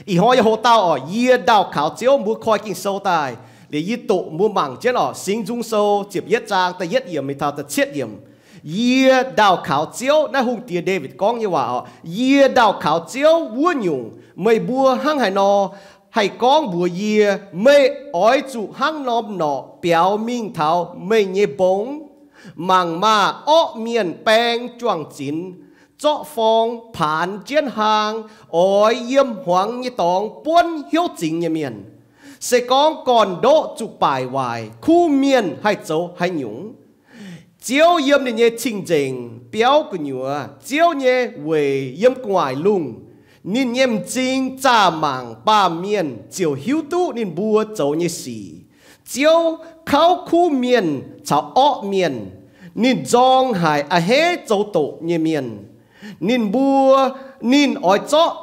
Ih hnoi yie hoqc dauh oc, yie ndaauh kaux Ziouv. Mbuo koi Ging-Sou daaih liuz, yie doqc mbuo mangc jienv oc, Singx Nzung Sou ziepc yietv zaang da'yietv yiemc mingh taux da'cietv yiemc. Yie ndaauh kaux Ziouv. Naaiv hungh diex Ndaawitv gorngv nyei waac oc. Yie ndaauh kaux Ziouv wuov nyungc, meih mbuo hnangv haaix nor haih gorngv mbuox yie? Meih oix zuqc hnangv norm norqc biaux mingh taux meih nyei mbong. Mangc maah! Orqv mienh baeng juang-zinx, zorqv forng paanx jienv hlaang, oix yiem hmuangx nyei dorngx buonv hnyouv zingx nyei mienh. Se gorngv gorn-ndoqv zuqc baaic waaic, kuv mienh haih zoux haaix nyungc? Ziouv yiem ninh nyei cing-nzengc biauv gu'nyuoz, Ziouv nyei weic yiem gu'nguaaic lungh. Ninh nyei m'zing zaah mangc baamh mienh ziouc hiuv duqv ninh mbuo zoux nyei sic. Ziouv kauv kuv mienh caux orqv mienh. Ninh nzorng haic a'hneiv zoux doqc nyei mienh. Ninh mbuo, ninh oix zorqv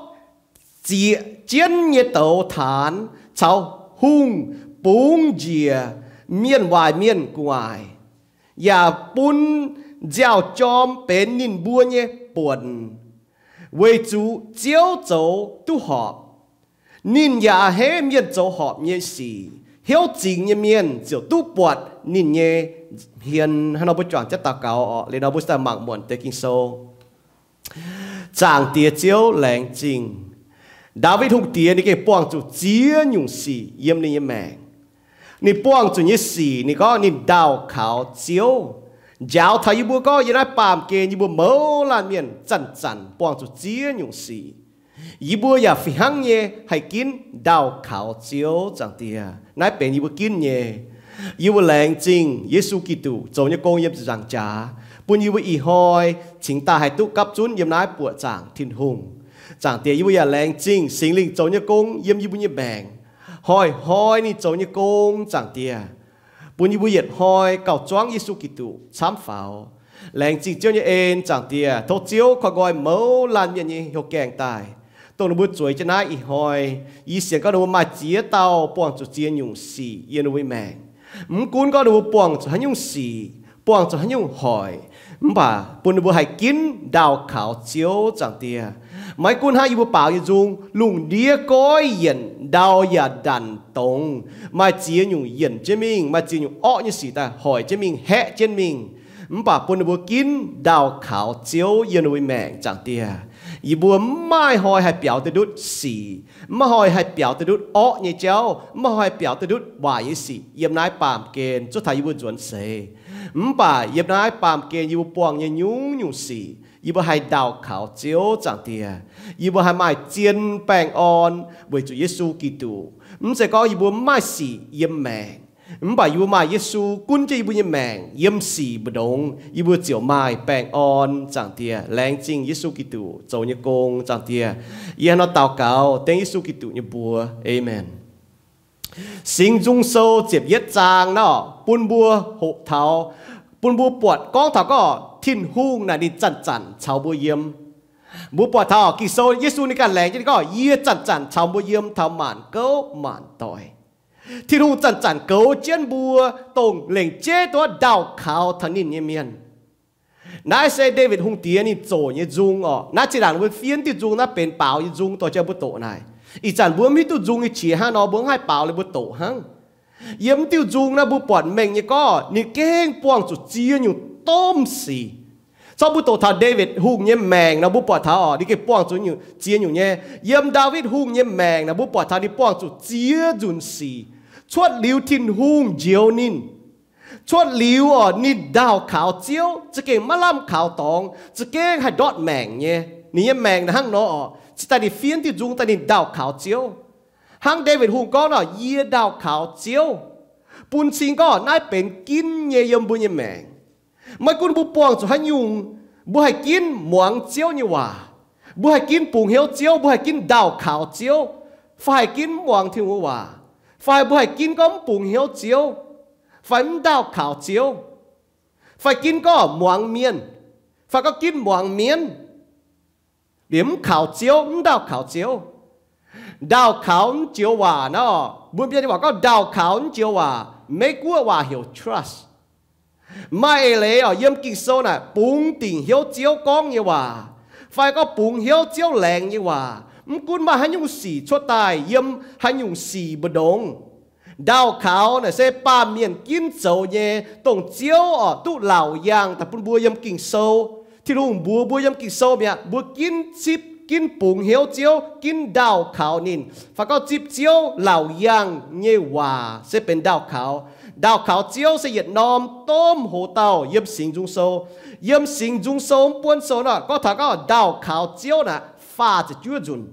zieqc jienv nyei douz taanx caux hungh bungx njiec mienh waaic mienh gu'nguaaic, yaac bun nziaaux-jorm benx ninh mbuo nyei buonc, weic zuqc Ziouv zoux duqv horpc. Ninh yaac a'hneiv mienh zoux horpc nyei sic. Hnyouv zingx nyei mienh ziouc duqv buatc ninh nyei hmien. Hnangv nor mbuo juangc jienv daux gaux oc. Liuz nor mbuo daaih mangc muonc deix Ging-Sou. Zaangc Diex Ziouv, laengz zingh Ndaawitv Hungh Diex, ninh gengh buangh zuqc ziex nyungc sic yiem ninh nyei maengc. Ninh buangh zuqc nyei sic, ninh gorngv ninh ndaauh kaux Ziouv. Njaaux taux yie mbuo gorngv yiem naaiv baamh gen yie mbuo mouz laanh mienh zanc-zanc buangh zuqc ziex nyungc sic. Yie mbuo yaac fih hnangv nyei haih ginv ndaauh kaux Ziouv, Zaangc Diex. Naaiv benx yie mbuo ginv nyei. Yie mbuo laengz zingh Yesu Giduc zoux nyei gong yiem ziepc nzaangc jaax, bun yie mbuo ih hnoi cingx daaih haih duqv gapv zunv yiem naaiv buoqc zaangc Tin-Hungh. Zaangc Diex, yie mbuo yaac laengz zingh Singx Lingh zoux nyei gong yiem yie mbuo nyei maengc. Hnoi-hnoi ninh zoux nyei gong, Zaangc Diex, bun yie mbuo yietc hnoi gauh zuangv Yesu Giduc camv faaux. Laengz zingh Ziouv nyei en, Zaangc Diex. Tov Ziouv koi nqoi mouz laanh mienh nyei hnyouv gaengh daaih, dongh ninh mbuo zueiz jienv naaiv ih hnoi. Yie sienx gorngv ninh mbuo maaih ziex dauh buangh zuqc ziex nyungc sic yiem ninh mbuo nyei maengc. Mv gunv gorngv ninh mbuo buangh zuqc haaix nyungc sic, buangh zuqc haaix nyungc hoic, mv baac bun ninh mbuo haih ginv ndaauh kaux Ziouv, Zaangc Diex. Maiv gunv hnangv yie mbuo baaux nyei nzung, lungh ndiev goiv yienc, ndau yaac ndanc dongz, maaih ziex nyungc yienc jienv mingh, maaih ziex nyungc orqv nyei sic daaih hoic jienv mingh, haeqv jienv mingh, mv baac bun ninh mbuo ginv ndaauh kaux Ziouv yiem ninh mbuo nyei maengc, Zaangc Diex. Yie mbuo mv maaih hnoi haih biaux duqv ndutv sic, mv maaih hnoi haih biaux duqv ndutv orqv nyei jauv, mv maaih hnoi haih biaux duqv ndutv waaic nyei sic yiem naaiv baamh gen zuov taux yie mbuo nzuonx seix. Mv baac yiem naaiv baamh gen yie mbuo buangh nyei nyungc-nyungc sic, yie mbuo haih ndaauh kaux Ziouv, Zaangc Diex. Yie mbuo haih maaih zien baengh orn weic zuqc Yesu Giduc. Mv zeiz gorngv yie mbuo mv maaih sic yiem maengc, mv baac yie mbuo maaih Yesu gunv jienv yie mbuo nyei maengc yiem sic mbu'ndongx, yie mbuo ziouc maaih baengh orn, Zaangc Diex. Laengz zingh Yesu Giduc zoux nyei gong, Zaangc Diex. Yie hnangv nor daux gaux dengv Yesu Giduc nyei mbuox. Aamen. Singx Nzung Sou ziepc yietv zaang naaiv bun mbuo hoqc taux, bun mbuo buatc gorngv taux gorngv Tin-Hungh naaic ninh zanc-zanc caux mbuo yiem. Mbuo buatc taux Ging-Sou, Yesu ninh ganh laengz jienv ninh gorngv, yie zanc-zanc caux mbuo yiem taux maanc gouv maanc doic. Tin-Hungh zanc-zanc goux jienv mbuo, dongh lengc jeiv duqv ndaauh kaux taux ninh nyei mienh. Naaiv se Ndaawitv Hungh Diex ninh zoqc nyei nzung oc. Naaiv zinh ndaangc mbuo fiev diuh nzung naaiv benx baaux nyei nzung dorh jienv mbuo doqc naaic. Ih zanc mbuo mv hiuv duqv nzung nyei qiex hnangv nor, mbuo mv haih baaux liuz mbuo doqc hnangv. Yiem diuh nzung naaiv mbuo buatc mengh nyei gorngv ninh gengh buangh zuqc ziex nyungc domh sic. Corc mbuo doqc taux Ndaawitv Hungh nyei maengc nor mbuo buatc taux oc, ninh gengh buangh zuqc ziex nyungc nyei. Yiem Ndaawitv Hungh nyei maengc nor mbuo buatc taux ninh buangh zuqc ziex nzunc sic. Cuotv liuz Tin-Hungh njoux ninh, cuotv liuz oc ninh ndaauh kaux Ziouv, za'gengh maiv lamh kaux dorngx, za'gengh haih ndortv maengc nyei. Ninh nyei maengc naaiv hnangv nor oc, cingx daaih ninh fiev diuh nzung daaih ninh ndaauh kaux Ziouv. Hnangv Ndaawitv Hungh gorngv nor, yie ndaauh kaux Ziouv, bun cing gorngv naaiv benx ginv nyei yiem mbuo nyei maengc. Maiv gunv mbuo buangh zuqc haaix nyungc, mbuo haih ginv muangx Ziouv nyei waac. Mbuo haih ginv bungx hnyouv Ziouv, mbuo haih ginv ndaauh kaux Ziouv, fai haih ginv mv muangx Tin-Hungh waac, fai mbuo haih ginv gorngv mv bungx hnyouv Ziouv, fai mv ndaauh kaux Ziouv, fai ginv gorngv muangx mienh, fai gorngv ginv muangx mienv, liemh mv kaux Ziouv, mv ndaauh kaux Ziouv. Ndaauh kaux mv joux waac nor, mbuo Mienh nyei waac gorngv ndaauh kaux mv joux waac, Meiv-Guoqv waac heuc trust. Maaih eix leiz oc, yiem Ging-Sou naaic bungx dingc hnyouv Ziouv gorngv nyei waac, fai gorngv bungx hnyouv Ziouv laengz nyei waac. Mv gunv maaih haaix nyungc sic cuotv daaih, yiem haaix nyungc sic mbu'ndongx, ndaauh kaux naaic se baamh mienh ginv zoux nyei, dongh Ziouv oc duqv laauc yangh daaih bun mbuo yiem Ging-Sou. Tin-Hungh mbuox mbuo yiem Ging-Sou mi'aqv, mbuo ginv zipv, ginv bungx hnyouv Ziouv, ginv ndaauh kaux ninh, fai gorngv zipv Ziouv laauc yangh nyei waac se benx ndaauh kaux. Ndaauh kaux Ziouv se yietc norm domh hoz dauh yiem Singx Nzung Sou. Yiem Singx Nzung Sou mv buonv sou nor, gorngv taux gorngv ndaauh kaux Ziouv naaic faah ziepc juov nzunc.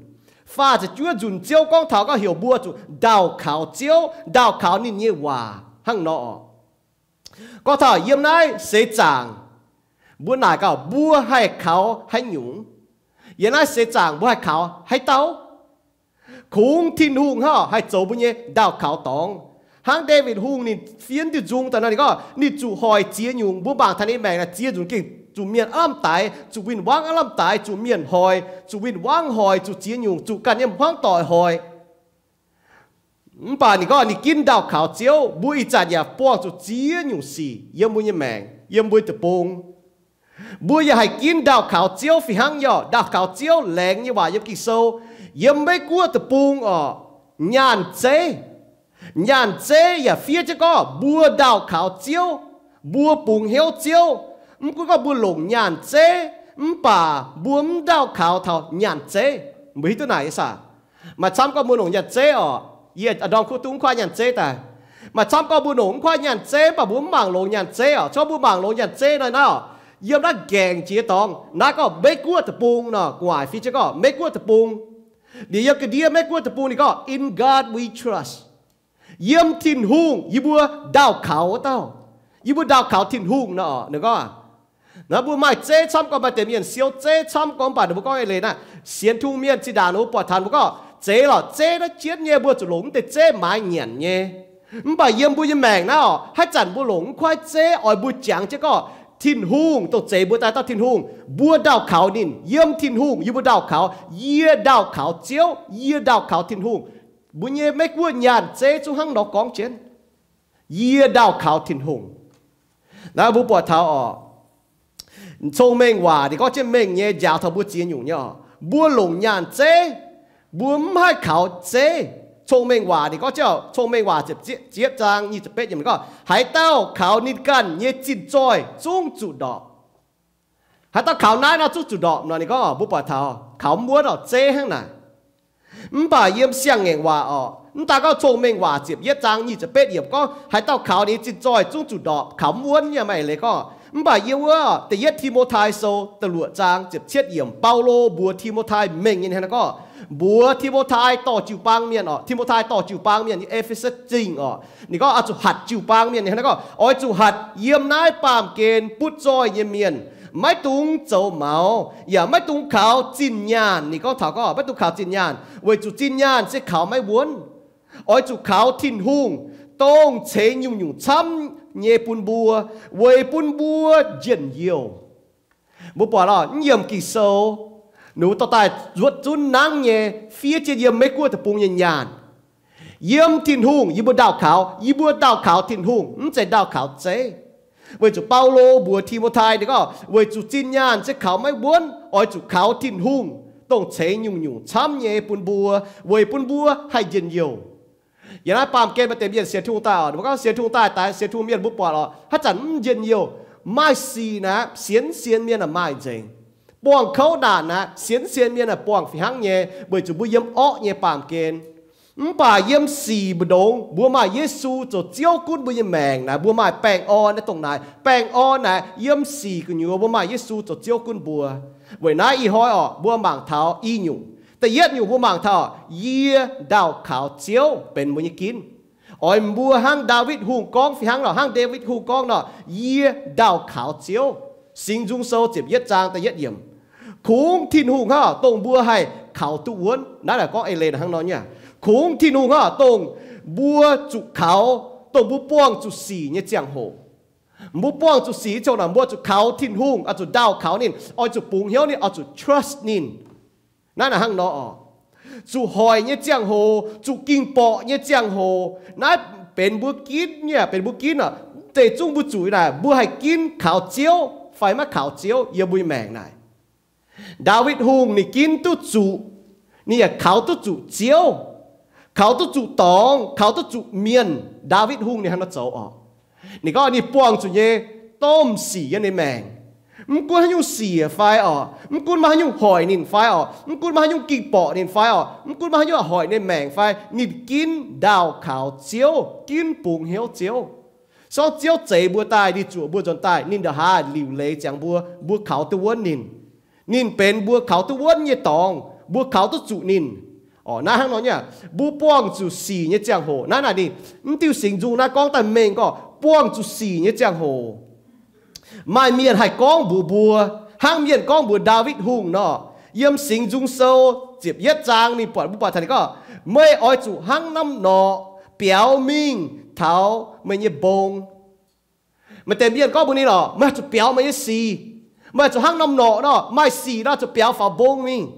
Faah ziepc juov nzunc Ziouv gorngv taux gorngv heuc mbuo zuqc ndaauh kaux Ziouv, ndaauh kaux ninh nyei waac hnangv nor oc. Gorngv taux yiem naaiv seix zaangc, mbuo naaic gaax mbuo haih kaux haaix nyungc? Yiem naaiv seix zaangc mbuo haih kaux haaix dauh? Kungx Tin-Hungh hnangv haih zoux mbuo nyei ndaauh kaux dorngx. Hnangv Ndaawitv Hungh ninh fiev diuh nzung daaih nor, ninh gorngv ninh zuqc hoic ziex nyungc. Mbuo mangc taux ninh maengc naaic ziex nzunc gengh zuqc mienh aav lamh daix, zuqc win-wangv aav lamh daix, zuqc mienh hoic, zuqc win-wangv hoic, zuqc ziex nyungc, zuqc ganh nyei hmuangv doic hoic. Mv baac ninh gorngv ninh ginv ndaauh kaux Ziouv. Mbuo ih zanc yaac buangh zuqc ziex nyungc sic yiem mbuo nyei maengc, yiem mbuo deic-bung. Mbuo yaac haih ginv ndaauh kaux Ziouv fih hnangv. Yaac ndaauh kaux Ziouv laengz nyei waac yiem Ging-Sou, yiem Meiv Guoqv deic-bung oc, nyaanh zeiv. Nyaanh zeiv yaac fiev jienv gorngv mbuo ndaauh kaux Ziouv, mbuo bungx hnyouv Ziouv. Mv gunv gorngv mbuo longc nyaanh zeiv, mv baac mbuo mv ndaauh kaux taux nyaanh zeiv. Mbuo hiuv duqv naaic nyei saah? Maaih camv gorngv mbuo longc nyaanh zeiv oc. Yie a'ndorm kuv duqv mv kuaaiv nyaanh zeiv daaih. Maaih camv gorngv mbuo longc mv kuaaiv nyaanh zeiv, mv baac mbuo mv mangc longx nyaanh zeiv oc. Gorngv mbuo mangc longx nyaanh zeiv nor, naaiv yiem naaiv gaengh jiex dorngx naaiv gorngv Meiv Guoqv deic-bung nor, gu'nguaaic fiev jienv gorngv Meiv Guoqv deic-bung. Liuz yiem ga'ndiev Meiv Guoqv deic-bung ninh gorngv, In God we trust. Yiem Tin-Hungh yie mbuo ndaauh kaux wuov dauh. Yie mbuo ndaauh kaux Tin-Hungh nor, ninh gorngv. Naaiv mbuo maaih zeiv camv gorngv, maaih deix mienh siou zeiv camv gorngv, mv baac ninh mbuo gorngv eix leiz naaiv, sienx Tin-Hungh mienh zinh ndaangc ninh mbuo buatc taux mbuo gorngv zeiz lorqc, zeiv naaiv jienv nyei, mbuo zuqc longc mv deix zeiv maaiz nyanc nyei. Mv baac yiem mbuo nyei maengc naaiv oc, haaix zanc mbuo longc mv kuaaiv zeiv, oix mbuo jangx jienv gorngv Tin-Hungh dongh zeix mbuo daaih dauh Tin-Hungh, mbuo ndaauh kaux ninh. Yiem Tin-Hungh yie mbuo ndaauh kaux, yie ndaauh kaux Ziouv, yie ndaauh kaux Tin-Hungh. Mbuo nyei Meiv Guoqv nyaanh zeiv zungv hnangv nor gorngv jienv, Yie ndaauh kaux Tin-Hungh. Naaiv mbuo buatc taux oc, cong-mengh waac ninh gorngv jienv mengh nyei njaaux taux mbuo ziex nyungc nyei oc. Mbuo longc nyaanh zeiv, mbuo mv haih kaux zeiv. Cong-mengh waac ninh gorngv jienv, Cong-mengh waac ziepc ziepc yietv zaang nyic ziepc betv yiemc gorngv, Haaix dauh kaux ninh ganh nyei zinh zoih zungv zuqc ndorpc. Haaix dauh kaux naaiv nor zungv zuqc ndorpc nor, ninh gorngv mbuo buatc taux kaux mv wuonv oc, zeiv hnangv naaic. Mv baac yiem Siang-Ngaengc Waac oc, mv daan gorngv Cong-Mengh Waac ziepc yietv zaang nyic ziepc betv yiemc gorngv, Haaix dauh kaux ninh nyei zinh zoih zungv zuqc ndorpc. Kaux mv wuonv nyei, maaih eix leiz gorngv. Mv baac yiem wuov da'yietv Ti^mo^tai Sou da'luoqc zaang ziepc cietv yiemc, Baulo mbuox Ti^mo^tai mengh nyei hnangv naaiv gorngv, mbuox Ti^mo^tai dorh jiu-baang mienh oc, Ti^mo^tai dorh jiu-baang mienh yiem E^fe^so Zingh oc, ninh gorngv oix zuqc hatc jiu-baang mienh nyei hnangv naaiv gorngv, Oix zuqc hatc yiem naaiv baamh gen butv zoih nyei mienh, maiv dungx zoux maux yaac maiv dungx kaux zinh nyaanh. Ninh gorngv taux gorngv maiv dungx kaux zinh nyaanh, weic zuqc zinh nyaanh se kaux maiv wuonv. Oix zuqc kaux Tin-Hungh, dongh ceix nyungc-nyungc camv nyei bun mbuo, weic bun mbuo njien-youh. Mbuo buatc lorqc, mv yiemc Ging-Sou, ninh mbuo dorh daaih nzuotv zunv nangv nyei fiev jienv yiem Meiv Guoqv deic-bung nyei nyaanh. Yiem Tin-Hungh yie mbuo ndaauh kaux, yie mbuo ndaauh kaux Tin-Hungh, mv zeiz ndaauh kaux zeiv. Weic zuqc Baulo mbuox Ti^mo^tai ninh gorngv, weic zuqc zinh nyaanh se kaux maiv wuonv, oix zuqc kaux Tin-Hungh, dongh ceix nyungc-nyungc camv nyei bun mbuo, weic bun mbuo haih njien-youh. Yiem naaiv baamh gen maaih deix mienh sienx Tin-Hungh daaih oc, mbuo gorngv sienx Tin-Hungh daaih, daaih sienx Tin-Hungh mienh mbuo buatc oc, haaix zanc mv njien-youh. Maaih sic naaic sienx sienx mienh aah maaih nzengc. Buangh kouv naanc naaic sienx sienx mienh aah buangh fih hnangv nyei, weic zuqc mbuo yiem orqv nyei baamh gen. Mv baac yiem sic mbu'ndongx mbuo maaih Yesu zoux Ziouv gunv mbuo nyei maengc naaic, mbuo maaih baengh orn naaiv dongh naaic. Baengh orn naaic yiem sic gu'nyuoz mbuo maaih Yesu zoux Ziouv gunv mbuo. Weic naaiv ih hnoi oc, mbuo mangc taux i nyungc. Da'yietv nyungc mbuo mangc taux, yie ndaauh kaux Ziouv benx mbuo nyei ginv. Oix mbuo hnangv Ndaawitv Hungh gorngv fih hnangv nor, hnangv Ndaawitv Hungh gorngv nor, yie ndaauh kaux Ziouv. Singx Nzung Sou ziepc yietv zaang da'yietv yiemc. Kungx Tin-Hungh hnangv dongh mbuo haih kaux duqv wuonv. Naaiv naaic gorngv eix leiz hnangv nor nyei. Kungx Tin-Hungh hnangv dongh mbuo zuqc kaux, dongh mbuo buangh zuqc sic nyei ziangh hoc. Mbuo buangh zuqc sic nyei ziangh hoc naaic, mbuo zuqc kaux Tin-Hungh, oix zuqc ndaauh kaux ninh, oix zuqc bungx hnyouv ninh, oix zuqc trust ninh. Naaiv naaic hnangv nor oc. Zuqc hoic nyei ziangh hoc, zuqc ging-borqc nyei ziangh hoc, naaiv benx mbuo ginv nyei, benx mbuo ginv oc. Deix zungv mbuo zuqc naaic, mbuo haih ginv kaux Ziouv fai maiv kaux Ziouv yiem mbuo nyei maengc naaic. Ndaawitv Hungh ninh ginv duqv zuqc, Ninh yaac kaux duqv zuqc Ziouv, kaux duqv zuqc dorngx, kaux duqv zuqc mienh. Ndaawitv Hungh ninh hnangv nor zoux oc. Ninh gorngv ninh buangh zuqc nyei domh sic yiem ninh maengc. Mv gunv haaix nyungc siec fai oc, mv gunv maaih haaix nyungc hoic ninh fai oc, mv gunv maaih haaix nyungc ging-borqc ninh fai oc, mv gunv maaih haaix nyungc hoic ninh maengc fai, ninh ginv ndaauh kaux Ziouv, ginv bungx hnyouv Ziouv. Sortv Ziouv zeix mbuo daaih, ninh zuoqc mbuo nzuonx daaih, ninh nda'haav liuc leiz ziangx mbuo, mbuo kaux duqv wuonv ninh. Ninh benx mbuo kaux duqv wuonv nyei dorngx, mbuo kaux duqv zuqc ninh. Orqc, naaiv hnangv nor nyei aqv. Mbuo buangh zuqc sic nyei ziangh hoc naaiv naaic ninh, mv diuh singx nzung naaiv gorngv daaih mengh gorngv buangh zuqc sic nyei ziangh hoc, maaih mienh haih gorngv mbuox mbuo, hnangv mienh gorngv mbuox Ndaawitv Hungh nor, yiem Singx Nzung Sou ziepc yietv zaang ninh buatc, mbuo buatc taux ninh gorngv, meih oix zuqc hnangv norm norqc biaux mingh taux meih nyei mbong. Maaih deix mienh gorngv mbuox ninh orqc, meih zuqc biaux meih nyei sic. Meih zuqc hnangv norm norqc nor, maaih sic nor zuqc biaux faaux mbong mingh.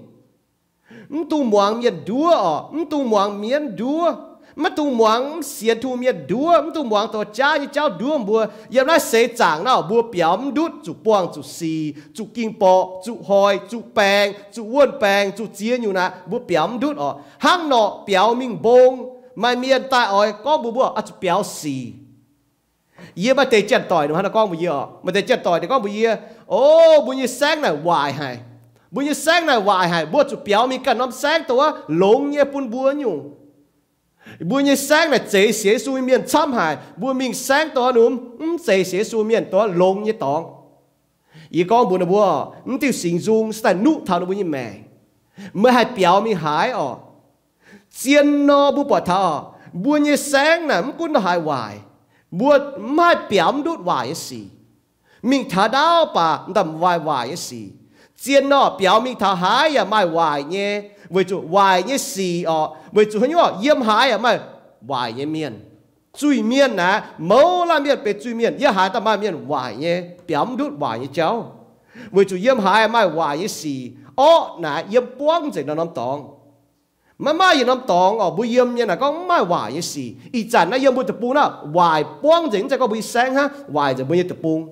Mv dungx muangx mienh nduov orqc, mv dungx muangx mienv nduov, maiv dungx muangx mv sienx Tin-Hungh mienh nduov, mv dungx muangx douz jaav nyei jauv nduov mbuo. Yiem naaiv seix zaangc naaiv mbuo biaux mv ndutv, zuqc buangh zuqc sic, zuqc ging-borqc, zuqc hoic, zuqc baengc, zuqc wuonh baengc, zuqc ziex nyungc naaic, mbuo biaux mv ndutv orqc. Hnangv norqc biaux mingh mbong, maaih mienh daaih oix gorngv mbuox mbuo, oix zuqc biaux sic. Yie maaih deix janx-doic ninh hnangv nor gorngv mbuox yie orqc, maaih deix janx-doic ninh gorngv mbuox yie, o, mbuo nyei saengv naaic waaic haic. Mbuo nyei saengv naaic waaic haic, mbuo zuqc biaux mingh ganh norm saengv dongh wuov longx nyei bun mbuo nyungc. Mbuo nyei saengv naaic zeix sienx Yesu nyei mienh camv haic, mbuo mingh saengv dongh wuov norm mv zeix sienx Yesu mienh dongh wuov longx nyei dorngx. Yie gorngv mbuox ninh mbuo, mv diuh singx nzung se daaih nuqv taux ninh mbuo nyei maengc. Meih haih biaux mingh haaix orqc? Zien nor mbuo buatc taux mbuo nyei saengv naaic mv gunv ndongc haaix waaic, mbuo mv haih biaux mv ndutv waaic nyei sic. Mingh taux ndaauv baac ndamv waaic waaic nyei sic. Zien nor biaux mingh taux haaix yaac maaih waaic nyei, weic zuqc waaic nyei sic orqc, weic zuqc haaix nyungc orqc, yiem haaix yaac maaih waaic nyei mienh. Zuiz-mienh naaic, mouz laanh mienh benx zuiz-mienh, yiem haaix daaih maaih mienh waaic nyei, biaux mv ndutv waaic nyei jauv. Weic zuqc yiem haaix maaih waaic nyei sic. Orqv naaic yiem buangv nzengc norm-norm dorngx. Maiv maaih yietc norm dorngx orqc, mbuo yiem nyei naaic gorngv mv maaih waaic nyei sic. Ih zanc naaiv yiem mbuo deic-bung naaiv waaic buangv nzengc, mv zeiz gorngv mbuo nyei saengv hnangv, waaic nzengc mbuo nyei deic-bung.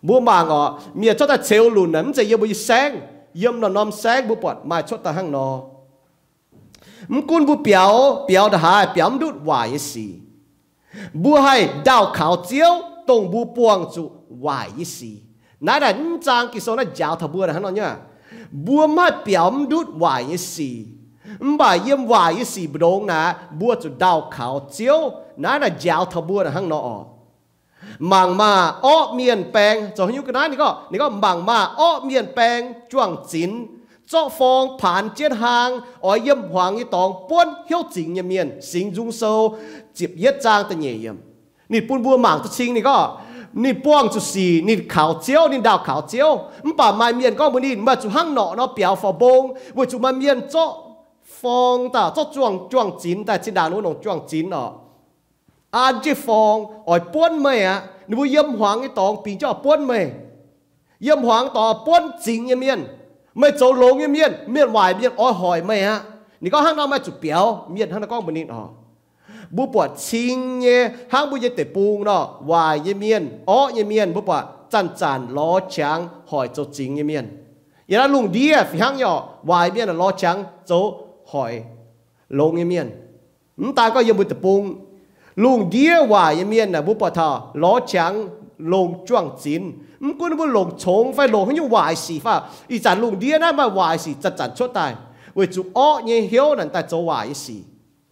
Mbuo mangc orqc, mienh cuotv daaih ceux lunc naaic mv zeiz yiem mbuo nyei saengv. Yiem norm-norm saengv mbuo buatc maaih cuotv daaih hnangv nor. Mv gunv mbuo biaux, biaux ndongc haaix, biaux mv ndutv waaic nyei sic. Mbuo haih ndaauh kaux Ziouv dongh mbuo buangh zuqc waaic nyei sic. Naaiv naaic mv zaang Ging-Sou naaiv njaaux taux mbuo naaic hnangv nor nyei aqv. Mbuo mv haih biaux mv ndutv waaic nyei sic. Mv baac yiem waaic nyei sic mbu'ndongx naaic, mbuo zuqc ndaauh kaux Ziouv. Naaiv naaic njaaux taux mbuo naaic hnangv nor orqc. Mangc maah! Orqv mienh baeng, zoux haaix nyungc ga'naaiv ninh gorngv, ninh gorngv, mangc maah! Orqv mienh baeng juang-zinx, zorqv forng paanx jienv hlang, oix yiem hmuangx nyei dorngx buonv hnyouv zingx nyei mienh. Singx Nzung Sou ziepc yietv zaang da'nyeic yiemc. Ninh bun mbuo mangc duqv cing ninh gorngv, ninh buangh zuqc sic, ninh kaux Ziouv, ninh ndaauh kaux Ziouv. Mv baac maaih mienh gorngv mbuox ninh, meih zuqc hnangv norqc nor biaux faaux mbong, weic zuqc maaih mienh zorqv forng daaih, zorqv juang, juang-zinx daaih, zinh ndaangc ninh mbuo longc juang-zinx orqc, an jienv forng oix buonv meih aqv. Ninh mbuo yiem hmuangx nyei dorngx bingx jienv oix buonv meih. Yiem hmuangx dorngx buonv zingx nyei mienh. Meih zoux longx nyei mienh, mienh waaic mienh oix hoic meih aqv. Ninh gorngv hnangv nor meih zuqc biaux, mienh hnangv nor gorngv mbuox ninh orqc. Mbuo buatc cing nyei hnangv mbuo nyei deic-bung nor, waaic nyei mienh, orqv nyei mienh, mbuo buatc zanc-zanc lorz qangx hoic zoux zingx nyei mienh. Yiem naaiv lungh ndiev fih hnangv nyei orqc, waaic mienh lorz qangx zoux hoic longx nyei mienh. Mv daan gorngv yiem mbuo deic-bung, lungh ndiev waaic nyei mienh naaic mbuo buatc taux lorz qangx longc juang-zinx. Mv gunv mbuo longc congx fai longc haaix nyungc waaic sic fai, ih zanc lungh ndiev naaiv maaih waaic sic zanc-zanc cuotv daaih, weic zuqc orqv nyei hnyouv naaic daaih zoux waaic nyei sic.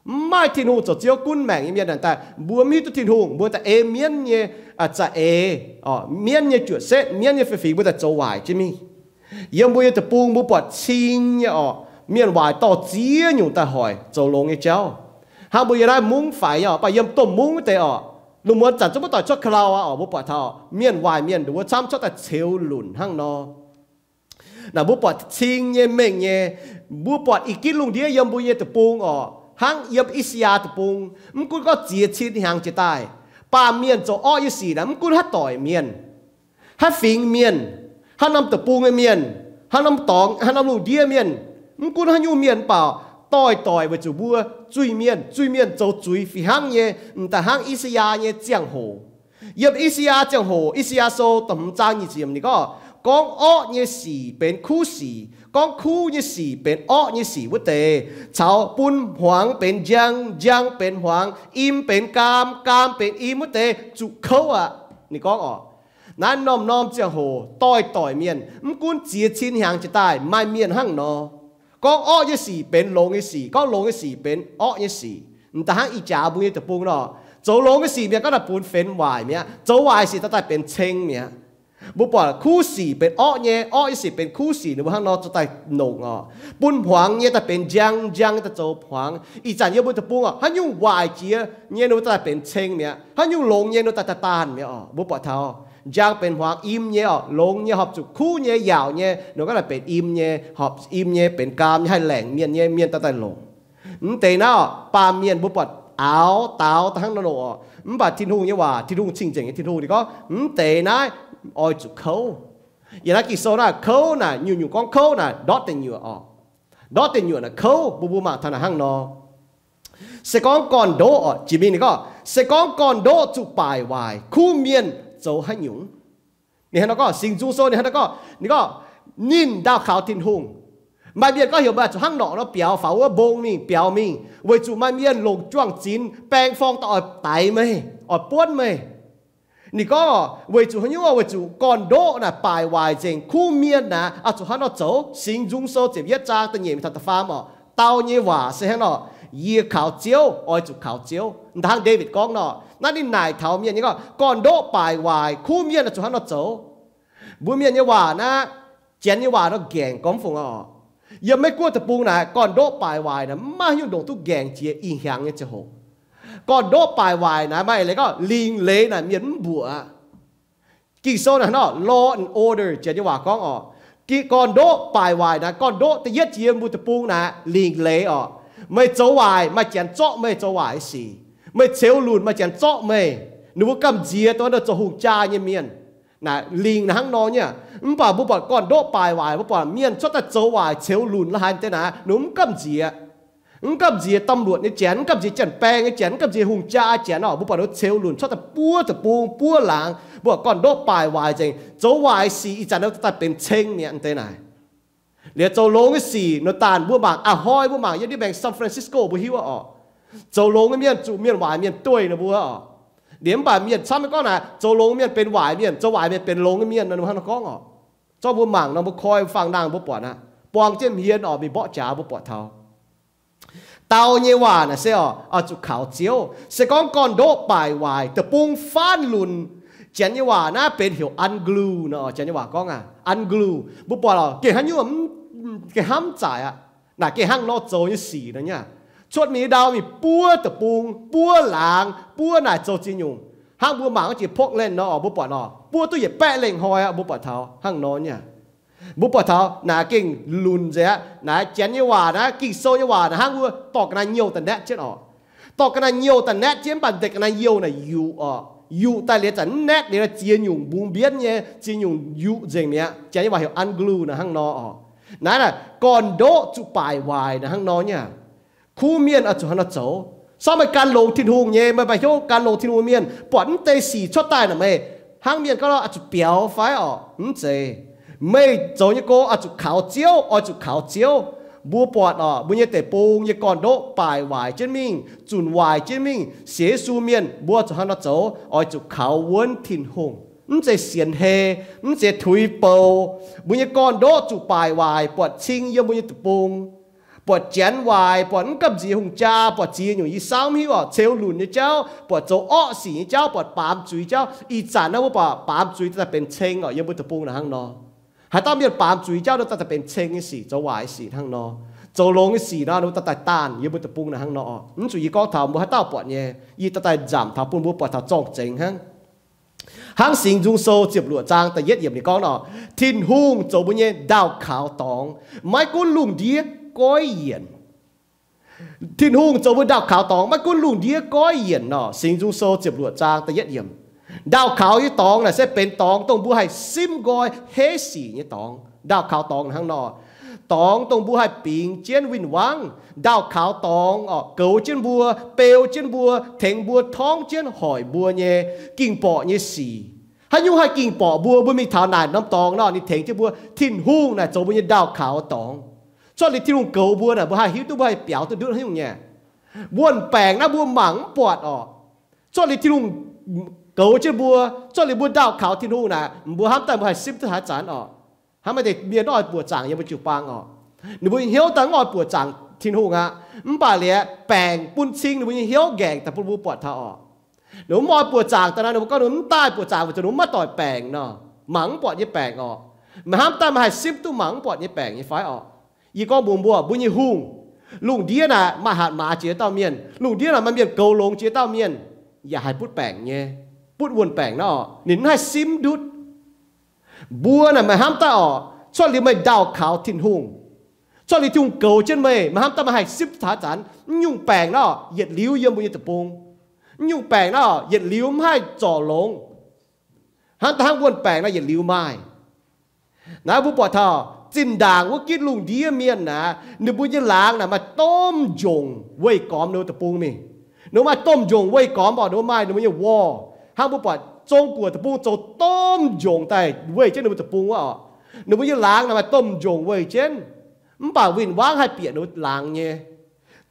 Mv maaih Tin-Hungh zoux Ziouv gunv maengc nyei mienh naaic daaih, mbuo mv hiuv duqv Tin-Hungh, mbuo daaih ei mienv nyei za'eix, mienv nyei juoqc setv, mienv nyei fei-fingx, mbuo daaih zoux waaic jienv mingh. Yiem mbuo nyei deic-bung mbuo buatc cing nyei orqc, mienh waaic dorh ziex nyungc daaih hoic zoux longx nyei jauv. Hnangv mbuo yiem naaiv mungv faix nyei orqc, mv baac yiem domh mungv wuov deix orqc, lungh muonz zanc zungv maiv doic cuotv ka'lau aqv orqc, mbuo buatc taux mienh waaic mienh nduov camv cuotv daaih ceux lunc hnangv nor. Naaic mbuo buatc cing nyei mengh nyei, mbuo buatc ih ginv lungh ndiev yiem mbuo nyei deic-bung orqc, hnangv yiem I^saa^yaa deic-bung, mv gunv gorngv ziex cin hnyangx jiex daaih, baamh mienh zoux orqv nyei sic naaic mv gunv haaix doic mienh, haaix fingx mienh, haaix norm deic-bung nyei mienh, haaix norm dorngx, haaix norm lungh ndiev mienh, mv gunv haaix nyungc mienh mv baac doix-doix weic zuqc mbuo zuiz-mienh, zuiz-mienh zoux zuiz fih hnangv nyei, m'daaih hnangv I^saa^yaa nyei ziangh hoc. Yiem I^saa^yaa ziangh hoc, I^saa^yaa Sou da'hmz zaang nyic ziepc yiemc ninh gorngv, gorngv orqv nyei sic benx kuv sic, gorngv kuv nyei sic benx orqv nyei sic wuov deix, caux bun hmuangx benx njang, njang benx hmuangx, im benx gaam, gaam benx im wuov deix zuqc kouv aqv. Ninh gorngv oc, naaiv norm-norm ziangh hoc doix-doix mienh, mv gunv ziex cin hnyangx jiex daaih maaih mienh hnangv nor. Gorngv orqv nyei sic benx longx nyei sic, gorngv longx nyei sic benx orqv nyei sic. M'daaih hnangv ih jaax mbuo nyei deic-bung nor, zoux longx nyei sic mi'aqv, gorngv naaic bun fenx waaic mi'aqv. Zoux waaic sic daaih daaih benx ceng mi'aqv. Mbuo buatc kuv sic benx orqv nyei, orqv nyei sic benx kuv sic, ninh mbuo hnangv nor zoux daaih longc oc. Bun hmuangx nyei daaih benx njang, njang nyei daaih zoux hmuangx. Ih zanc yiem mbuo deic-bung oc, haaix nyungc waaic jiex nyei ninh mbuo daaih benx ceng mi'aqv. Haaix nyungc longx nyei ninh mbuo daaih daaih daanh mi'aqv oc. Mbuo buatc taux njang benx hmuangx, im nyei oc, longx nyei horpc zuqc kuv nyei, yaauc nyei, ninh mbuo gorngv naaic benx im nyei, horpc im nyei, benx gaam nyei, haih laengc mienh nyei, mienh daaih daaih longc. Mv deix naaiv oc, baamh mienh mbuo buatc aaux daaux daaih hnangv nor longc oc. Mv baac Tin-Hungh nyei waac, Tin-Hungh cing-nzengc nyei Tin-Hungh, ninh gorngv mv deix naaiv oix zuqc kouv. Yiem naaiv Ging-Sou naaiv kouv naaic, nyungc-nyungc gorngv kouv naaic ndortv deic nyuoqc oc. Ndortv deic nyuoqc naaic kouv, mbuo mbuo mangc taux naaic hnangv nor. Se gorngv gorn-ndoqv oc, jiex mingh ninh gorngv, se gorngv gorn-ndoqv zuqc baaic waaic, kuv mienh zoux haaix nyungc? Ninh hnangv nor gorngv, Singx Nzung Sou ninh hnangv nor gorngv, ninh gorngv, ninh ndaauh kaux Tin-Hungh. Maaih mienh gorngv heuc meih zuqc hnangv norqc nor biaux faaux wuov mbong mingh biaux mingh, weic zuqc maaih mienh longc juang-zinx baeng forng daaih oix daix meih, oix buonv meih. Ninh gorngv, weic zuqc haaix nyungc? Weic zuqc gorn-ndoqv naaic baaic waaic nzengc, kuv mienh naaic oix zuqc hnangv nor zoux. Singx Nzung Sou ziepc yietv zaang da'nyeic mingh taux da'faam oc, dau nyei waac se hnangv nor, yie kaux Ziouv, oix zuqc kaux Ziouv. Hnangv Ndaawitv gorngv nor, naaiv ninh naaic taux mienh nyei gorngv, gorn-ndoqv baaic waaic, kuv mienh oix zuqc hnangv nor zoux. Mbuo mienh nyei waac naaiv, Janx nyei waac nor gaengh gorngv fungc oc. Yiem Meiv Guoqv deic-bung naaic, gorn-ndoqv baaic waaic naaic mv maaih haaix nyungc ndongc duqv gaengh jiex ih hnyangx nyei ziangh hoc. Gorn-ndoqv baaic waaic naaic maaih leiz gorngv lingc leiz naaic mienh mv mbuoqc aqv. Ging-Sou naaic hnangv nor, law and order, Janx nyei waac gorngv oc. Gorn-ndoqv baaic waaic naaic, gorn-ndoqv da'yietv jiex mbuo deic-bung naaic lingc leiz oc. Meih zoux waaic, maaih Janx zorqv meih zoux waaic sic. Meih ceux lunc, maaih Janx zorqv meih. Ninh mbuo gamh nziex dongh naaiv zoux hungh jaa nyei mienh. Naaic lingc naaic hnangv nor nyei. Mv baac mbuo buatc gorn-ndoqv baaic waaic, mbuo buatc mienh cuotv daaih zoux waaic, ceux lunc la'haaix deix naaic, ninh mbuo mv gamh nziex. Mv gamh nziex ตำรวจ nyei Janx, mv gamh nziex janx-baeng nyei Janx, mv gamh nziex hungh jaa Janx oc. Mbuo buatc ninh ceux lunc cuotv daaih buov deic-bung, buov laangz, mbuo buatc gorn-ndoqv baaic waaic nzengc, zoux waaic sic ih zanc ninh daaih benx ceng mi'aqv deix naaic. Liuz zoux longx nyei sic nor daanh mbuo mangc, a'hnoi mbuo mangc yiem ndiev maengx San Francisco mbuo hiuv oc. Zoux longx nyei mienh zuqc mienh waaic mienh dueiv ninh mbuo oc. Liuz mv baac mienh camv nyei gorngv naaic, zoux longx mienh benx waaic mienh, zoux waaic mienh benx longx nyei mienh nor, ninh mbuo hnangv nor gorngv oc. Zorqv mbuo mangc nor, mbuo koi fangx-nangh mbuo buatc aqv. Buang jienv hmien oc, mingh mborqv jaax mbuo buatc taux. Dau nyei waac naaic se oc, oix zuqc kaux Ziouv. Se gorngv gorn-ndoqv baaic waaic, deic-bung faanv lunc, Janx nyei waac naaiv benx heuc undone nor, Janx nyei waac gorngv aqv, undone. Mbuo buatc oc, gengh haaix nyungc, gengh hnamv zaaic aqv. Naaic gengh hnangv nor zoux nyei sic nor nyei. Cuotv mingh ndau mingh buov deic-bung, buov laangz, buov naaic zoux ziex nyungc. Hnangv mbuo mangc wuov jiex Portland nor oc, mbuo buatc oc, buov duqv yietc baeqv lengh hnoi aqv, mbuo buatc taux hnangv nor nyei. Mbuo buatc taux naaic gengh lunc nzengc aqv. Naaiv Janx nyei waac naaiv, Ging-Sou nyei waac naaiv hnangv wuov dorh ga'naaiv-nyouh daaih naetv jienv oc. Dorh ga'naaiv-nyouh daaih naetv jienv, mv baac mv deix ga'naaiv-nyouh naaic yuqc oc. Yuqc daaih liuz zanc mv naetv liuz ziex nyungc mbungx mbienv nyei, ziex nyungc yuqc nzengc mi'aqv. Janx nyei waac heuc undone naaiv hnangv nor oc. Naaiv naaic gorn-ndoqv zuqc baaic waaic naaiv hnangv nor nyei. Kuv mienh oix zuqc hnangv nor zoux. Sortv meih gan longx Tin-Hungh nyei, meih maaih hnyouv gan longx Tin-Hungh mienh, buatc mv deix sic cuotv daaih naaic meih hnangv mienh gorngv nor oix zuqc biaux fai oc? Mv zeiz. Meih zoux nyei go oix zuqc kaux Ziouv, oix zuqc kaux Ziouv. Mbuo buatc oc, mbuo nyei deic-bung nyei gorn-ndoqv baaic waaic jienv mingh, zunc waaic jienv mingh, sienx Yesu mienh mbuo zuqc hnangv nor zoux, oix zuqc kaux wuonv Tin-Hungh. Mv zeiz sienx hei, mv zeiz tuix bou. Mbuo nyei gorn-ndoqv zuqc baaic waaic, buatc cing yiem mbuo nyei deic-bung. Buatc Janx waaic, buatc mv gamh nziex hungh jaa, buatc ziex nyungc yie saauv mv hiuv oc, ceux lunc nyei jauv, buatc zoux orqv sic nyei jauv, buatc baamz zuiz jauv. Ih zanc naaiv mbuo buatc baamz zuiz daaih benx ceng oc, yiem mbuo deic-bung naaic hnangv nor. Haaix dauh mienh baamz zuiz jauv nor daaih benx ceng nyei sic, zoux waaic sic hnangv nor. Zoux longx nyei sic nor, ninh mbuo daaih daanh yiem mbuo deic-bung naaic hnangv nor oc. Mv zuqc yie gorngv taux mbuo haaix dauh buatc nyei, yie daaih daaih nzamc taux bun mbuo buatc taux zorng-zengx hnangv. Hnangv Singx Nzung Sou ziepc luoqc zaang da'yietv yiemc ninh gorngv nor, Tin-Hungh zoux mbuo nyei ndaauh kaux dorngx, maiv gunv lungh ndiev goiv yienc. Tin-Hungh zoux mbuo ndaauh kaux dorngx, maiv gunv lungh ndiev goiv yienc nor. Singx Nzung Sou ziepc luoqc zaang da'yietv yiemc. Ndaauh kaux nyei dorngx naaic se benx dorngx dongh mbuo haih simv nqoi heiv sic nyei dorngx. Ndaauh kaux dorngx hnangv nor, dorngx dongh mbuo haih bingx jienv win-wangv. Ndaauh kaux dorngx oc, goux jienv mbuo, beu jienv mbuo, tengx mbuo, torngv jienv hoic mbuo nyei ging-borqc nyei sic. Haaix nyungc haih ging borqc mbuo? Mbuo mingh taux naaic norm dorngx nor, ninh tengx jienv mbuo. Tin-Hungh naaic zoux mbuo nyei ndau kaux dorngx. Cuotv liuz Tin-Hungh goux mbuo naaic, mbuo haih hiuv duqv, mbuo haih biaux duqv ndutv haaix nyungc nyei. Wuon-baengc naaiv mbuo mangc mv buatc orqc. Cuotv liuz Tin-Hungh goux jienv mbuo, cuotv liuz mbuo ndau kaux Tin-Hungh naaic, mbuo hnamv daaih mbuo haih simv duqv haaix zanc orqc. Hnangv maaih deix mienh oix buoqc zaangc yiem mbuo jiu-baang orqc. Ninh mbuo nyei hnyouv daaih mv oix buoqc zaangc Tin-Hungh aqv. Mv baac liuz baengc bun cing ninh mbuo nyei hnyouv nqaengc daaih bun mbuo buatc taux orqc. Ninh mbuo mv oix buoqc zaangc daaih naaic, ninh mbuo gorngv ninh mbuo mv daaih buoqc zaangc weic zuqc ninh mbuo maiv doic baengc nor, mangc mv buatc nyei baengc orqc. Meih hnamv daaih meih haih simv duqv mangc mv buatc nyei baengc nyei fai orqc? Yie gorngv mbuox mbuo, mbuo nyei hungh, lungh ndiev naaic maaih hatc maaz jiex dauh mienh. Lungh ndiev naaic maaih mienh goux longx jiex dauh mienh, yaac haih butv baengc nyei, butv wuon-baengc nor, ninh mv haih simv ndutv. Mbuo naaic meih hnamv daaih orqc, cuotv liuz meih ndau kaux Tin-Hungh, cuotv liuz Tin-Hungh goux jienv meih, meih hnamv daaih meih haih simv duqv haaix zanc? Mv nyungc baengc nor yietc liuz yiem mbuo nyei deic-bung. Mv nyungc baengc nor yietc liuz mv haih zorc longx. Hnangv da'hnangv wuon-baengc nor yietc liuz maaih. Naaiv mbuo buatc taux zinh ndaangc wuov gitv lungh ndiev mienh naaic, ninh mbuo nyei laangz naaic maaih domh njongc weih gormx ninh mbuo deic-bung mingh. Ninh mbuo maaih domh njongc weih gormx orqc, ninh mbuo maaih ninh mbuo nyei worh. Hnangv mbuo buatc Zong-Guoqv deic-bung zoux domh njongc daaih weih jienv ninh mbuo deic-bung wuov orqc. Ninh mbuo nyei laangz naaic maaih domh njongc weih jienv, mv baac win-wangv haih bieqc ninh mbuo laangz nyei.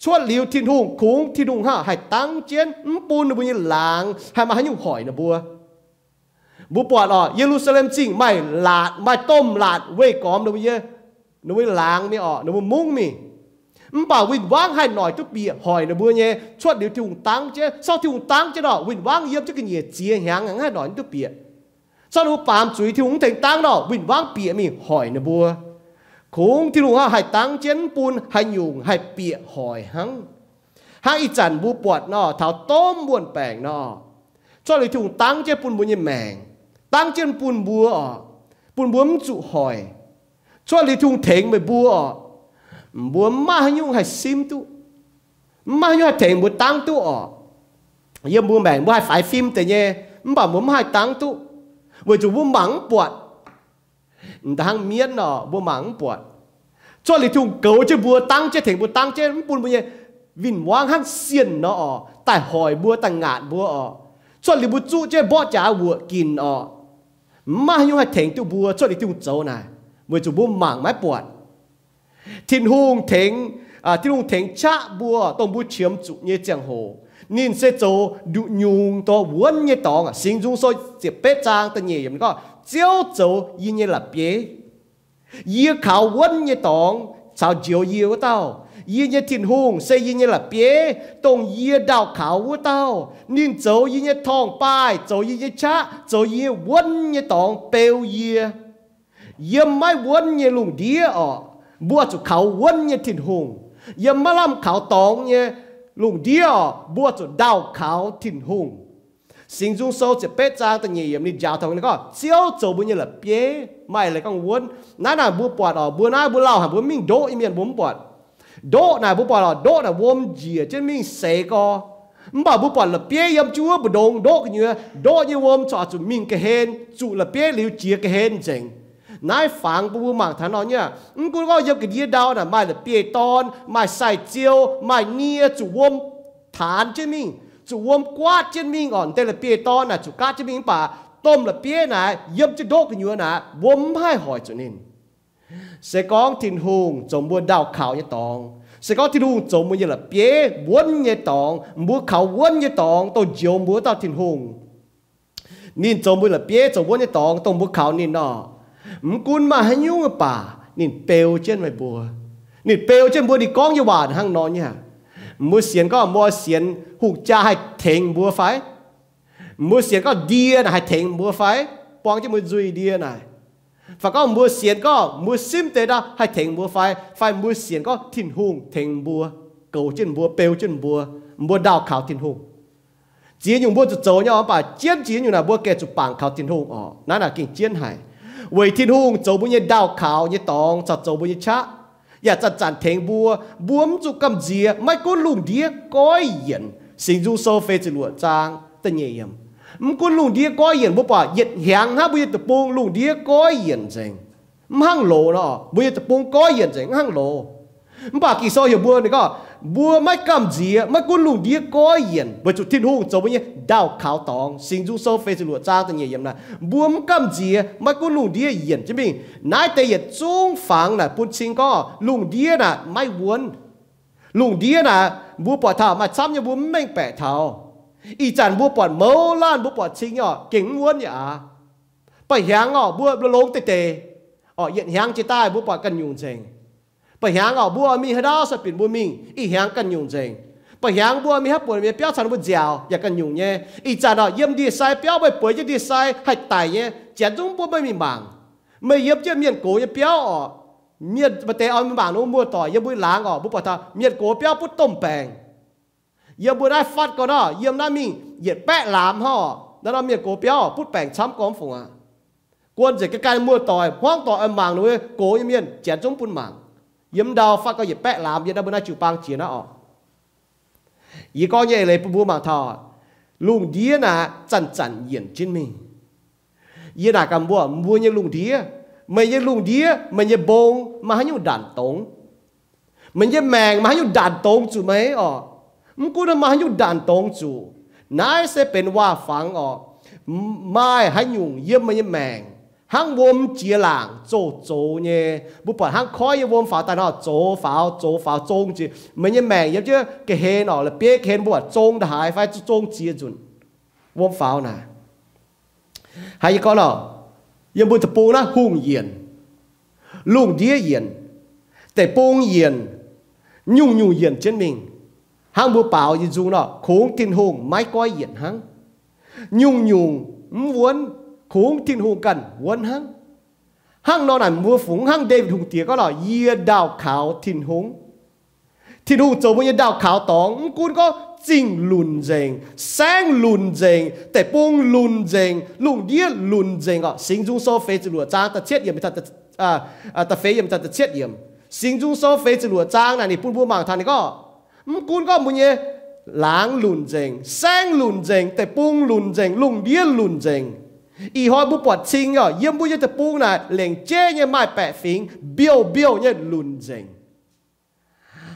Cuotv liuz Tin-Hungh, kungx Tin-Hungh hnangv haih dangv jienv mv bun ninh mbuo nyei laangz haih maaih haaix nyungc hoic ninh mbuo. Mbuo buatc orqc, Ye^lu^saa^lem Zingh maaih laatc, maaih domh laatc weih gormx ninh mbuo nyei, ninh mbuo nyei laangz mingh orqc, ninh mbuo mungv mingh. Mv baac win-wangv haih noic duqv bieqc hoic ninh mbuo nyei. Cuotv liuz Tin-Hungh dangv jienv, sorng Tin-Hungh dangv jienv orqc, win-wangv yiem jienv ga'nyiec ziex hnyangx aeqv, haih noic duqv bieqc. Sorng ninh mbuo baamz zuiz Tin-Hungh mv tengx dangv nor, win-wangv bieqc mingh hoic ninh mbuo. Kungx Tin-Hungh hnangv haih dangv jienv mv bun haaix nyungc haih bieqc hoic hnangv. Hnangv ih zanc mbuo buatc nor, taux domh wuon-baengc nor, cuotv liuz Tin-Hungh dangv jienv bun mbuo nyei maengc, dangv jienv bun mbuo orqc, bun mbuo mv zuqc hoic. Cuotv liuz Tin-Hungh tengx meih mbuo orqc, mbuo mv maaih haaix nyungc haih simv duqv. Mv maaih haaix nyungc haih tengx mbuo dangv duqv orqc. Yiem mbuo maengc mbuo haih faix fim deix nyei, mv baac mbuo mv haih dangv duqv, weic zuqc mbuo mangc mv buatc. Hnangv mienv orqc, mbuo mangc mv buatc. Cuotv liuz Tin-Hungh goux jienv mbuo, dangv jienv, tengx mbuo dangv jienv, mv bun mbuo nyei win-wangv hnangv sienh nor orqc, daaih hoic mbuo, daaih ngaatc mbuo orqc. Cuotv liuz mbuo zuqv jienv mborqv jaax wuoqc ginc orqc, mv maaih haaix nyungc haih tengx duqv mbuo. Cuotv liuz Tin-Hungh zoux naaic, weic zuqc mbuo mangc maiv buatc. Tin-Hungh tengx, Tin-Hungh tengx qaqv mbuo, dongh mbuo qiemx zuqc nyei ziangh hoc. Ninh se zoux nduqc nyungc dongh wuonv nyei dorngx. Singx Nzung Sou ziepc betv zaang da'nyeic yiemc gorngv, Ziouv zoux yie nyei la'bieiv. Yie kaux wuonv nyei dorngx caux njoux yie wuov dauh. Yie nyei Tin-Hungh se yie nyei la'bieiv, dongh yie ndaauh kaux wuov dauh. Ninh zoux yie nyei torngv-baaih, zoux yie nyei qaqv, zoux yie nyei wuonv nyei dorngx beu yie. Yiem maiv wuonv nyei lungh ndiev orqc, mbuo zuqc kaux wuonv nyei Tin-Hungh. Yiem maiv lamh kaux dorngx nyei lungh ndiev orqc, mbuo zuqc ndaauh kaux Tin-Hungh. Singx Nzung Sou ziepc betv zaang da'nyeic yiemc ninh njaaux taux ninh gorngv, Ziouv zoux mbuo nyei la'bieiv, maaih leiz gorngv wuonv. Naaiv naaic mbuo buatc orqc, mbuo naaiv mbuo lauh haic, mbuo mingh ndoqv nyei mienh mbuo mv buatc. Ndoqv naaic mbuo buatc orqc, ndoqv naaic wuom njiec jienv mingh seix gorx. Mv baac mbuo buatc la'bieiv yiem jiuv mbu'ndongx ndoqv gu'nyuoz, ndoqv nyei wuom corc zuqc mingh ga'hlen, zuqc la'bieiv liuz jiex ga'hlen nzengc. Naaiv fangx bun mbuo mangc taux nor nyei aqv. Mv gunv gorngv yiem ga'ndiev ndau naaic maaih la'bieiv-dorn, maaih sai-ziou, maaih nie zuqc wuom taanx jienv mingh, zuqc wuom guaatv jienv mingh orqc. Deix la'bieiv-dorn naaic zuqc gaatv jienv mingh, mv baac domh la'bieiv naaic yiem jienv ndoqv gu'nyuoz naaic, wuom mv haih hoic zuqc ninh. Se gorngv Tin-Hungh zoux mbuo ndaauh kaux nyei dorngx, se gorngv Tin-Hungh zoux mbuo nyei la'bieiv, wuonv nyei dorngx, mbuo kaux wuonv nyei dorngx dongh njoux mbuo wuov dauh Tin-Hungh. Ninh zoux mbuo la'bieiv, zoux wuonv nyei dorngx dongh mbuo kaux ninh nor, mv gunv maaih haaix nyungc baac ninh beu jienv meih mbuo. Ninh beu jienv mbuo, ninh gorngv nyei waac hnangv nor nyei aqv. Mbuo sienx gorngv mbuo sienx hungh jaa haih tengx mbuo fai? Mbuo sienx gorngv ndie naaic haih tengx mbuo fai? Buang jienv mbuo nzuih ndie naaic. Fai gorngv mbuo sienx gorngv mbuo simv deix ndau haih tengx mbuo fai? Fai mbuo sienx gorngv Tin-Hungh tengx mbuo, goux jienv mbuo, beu jienv mbuo, mbuo ndaauh kaux Tin-Hungh. Ziex nyungc mbuo zuqc zoux nyei orqc, mv baac jienv ziex nyungc naaic mbuo gengh zuqc bangc kaux Tin-Hungh orqc. Naaiv naaic gengh jienv haic. Weic Tin-Hungh zoux mbuo nyei ndaauh kaux nyei dorngx caux zoux mbuo nyei qaqv, yaac zanc-zanc tengx mbuo. Mbuo mv zuqc gamh nziex, maiv gunv lungh ndiev goiv yienc. Singx Nzung Sou feix ziepc luoqc zaang da'nyeic yiemc. Mv gunv lungh ndiev goiv yienc, mbuo buatc yietc hnyangx hnangv mbuo nyei deic-bung lungh ndiev goiv yienc nzengc. Mv hnangv loz nor, mbuo nyei deic-bung goiv yienc nzengc, mv hnangv loz. Mv baac Ging-Sou heuc mbuo ninh gorngv, Mbuo maiv gamh nziex, maiv gunv lungh ndiev goiv yienc, weic zuqc Tin-Hungh zoux mbuo nyei ndaauh kaux dorngx. Singx Nzung Sou feix ziepc luoqc zaang da'nyeic yiemc naaic, mbuo mv gamh nziex, maiv gunv lungh ndiev yienc jienv mingh. Naaiv deix yietc zungv fangx naaic bun cing gorngv lungh ndiev naaic maiv wuonv. Lungh ndiev naaic mbuo buatc taux maaih camv nyei mbuo mv mengh baeqc taux. Ih zanc mbuo buatc mouz laanh, mbuo buatc cing nyei orqc, gengh mv wuonv nyei aqv. Mba'hnyangx orqc, mbuo longx deix deix orqc, yietc hnyangx jiex daaih mbuo buatc ganh nyungc nzengc. Mba'hnyangx orqc, mbuo mingh haaix ndau se binc mbuo mingh, ih hnyangx ganh nyungc nzengc. Mba'hnyangx mbuo mingh haaix buonc mienh biauv caux ninh mbuo nziaauc yaac ganh nyungc nyei. Ih zanc orqc, yiem ndie-sai biauv meih bueix jienv ndie-sai haih daic nyei, janx zungv mbuo meih mingh mangc. Meih yiem jienv mienh gox nyei biauv orqc, mienh maaih deix oix mingh mangc ninh mbuo muoz-doic yiem mbuo laangz orqc, mbuo buatc taux mienh gox biauv butv domh baengc. Yiem mbuo naaiv fatv gau nor, yiem naaiv mingh yietc baeqv laamz hnangv orqc. Naaiv norm mienh gox biauv butv baengc camv gormx fungc aqv. Guon nzengc ga'ganh muoz-doic, hmuangv doic oix mangc ninh mbuo gox nyei mienh, janx zungv bun mangc. Yiem ndau fatv gau yietc baeqv laamz yiem naaiv mbuo naaiv jiu baang jiex naaiv orqc. Yie gorngv nyei eix leiz bun mbuo mangc taux, lungh ndiev naaic zanc-zanc yienc jienv mingh. Yie naaic gaax mbuo, mbuo nyei lungh ndiev, meih nyei lungh ndiev, meih nyei mbong maaih haaix nyungc ndaanc dongz? Meih nyei maengc maaih haaix nyungc ndaanc dongz zuqc meih orqc? Mv gunv maaih haaix nyungc ndaanc dongz zuqc, naaiv se benx waac-fangx orqc. Maaih haaix nyungc yiem meih nyei maengc hnangv wuom jiex laangc zoux zoux nyei, mbuo buatc hnangv koiv nyei wuom faaux daaih nor, zoux faaux zoux faaux zong jiex. Meih nyei maengc yiem jienv ga'hlen orqc, la'bieiv ga'hlen mbuo buatc zong ndaaih haaix fai zong ziex nzunc. Wuom faaux naaic, haaix yie gorngv orqc, yiem mbuo deic-bung naaiv hungh yienc, lungh ndiev yienc, deic-bung yienc, nyungc-nyungc yienc jienv mingh. Hnangv mbuo baaux nyei nzung nor, kungx Tin-Hungh maiv goiv yienc hnangv. Nyungc-nyungc mv wuonv, kungx Tin-Hungh ganh wuonv hnangv. Hnangv nor naaic mbuo fungx hnangv Ndaawitv Hungh Diex gorngv lorqc, yie ndaauh kaux Tin-Hungh. Tin-Hungh zoux mbuo nyei ndaauh kaux dorngx, mv gunv gorngv zingh lunc nzengc, saengv lunc nzengc, deic-bung lunc nzengc, lungh ndiev lunc nzengc orqc. Singx Nzung Sou feix ziepc luoqc zaang da'cietv yiemc, da'feix yiemc, da'cietv yiemc. Singx Nzung Sou feix ziepc luoqc zaang naaic ninh bun mbuo mangc taux ninh gorngv, mv gunv gorngv mbuo nyei laangz lunc nzengc, saengv lunc nzengc, deic-bung lunc nzengc, lungh ndiev lunc nzengc, ih hnoi mbuo buatc cing orqc, yiem mbuo nyei deic-bung naaic lengc jeiv nyei maaih baeqc fingx mbiouh mbiouh nyei lunc nzengc.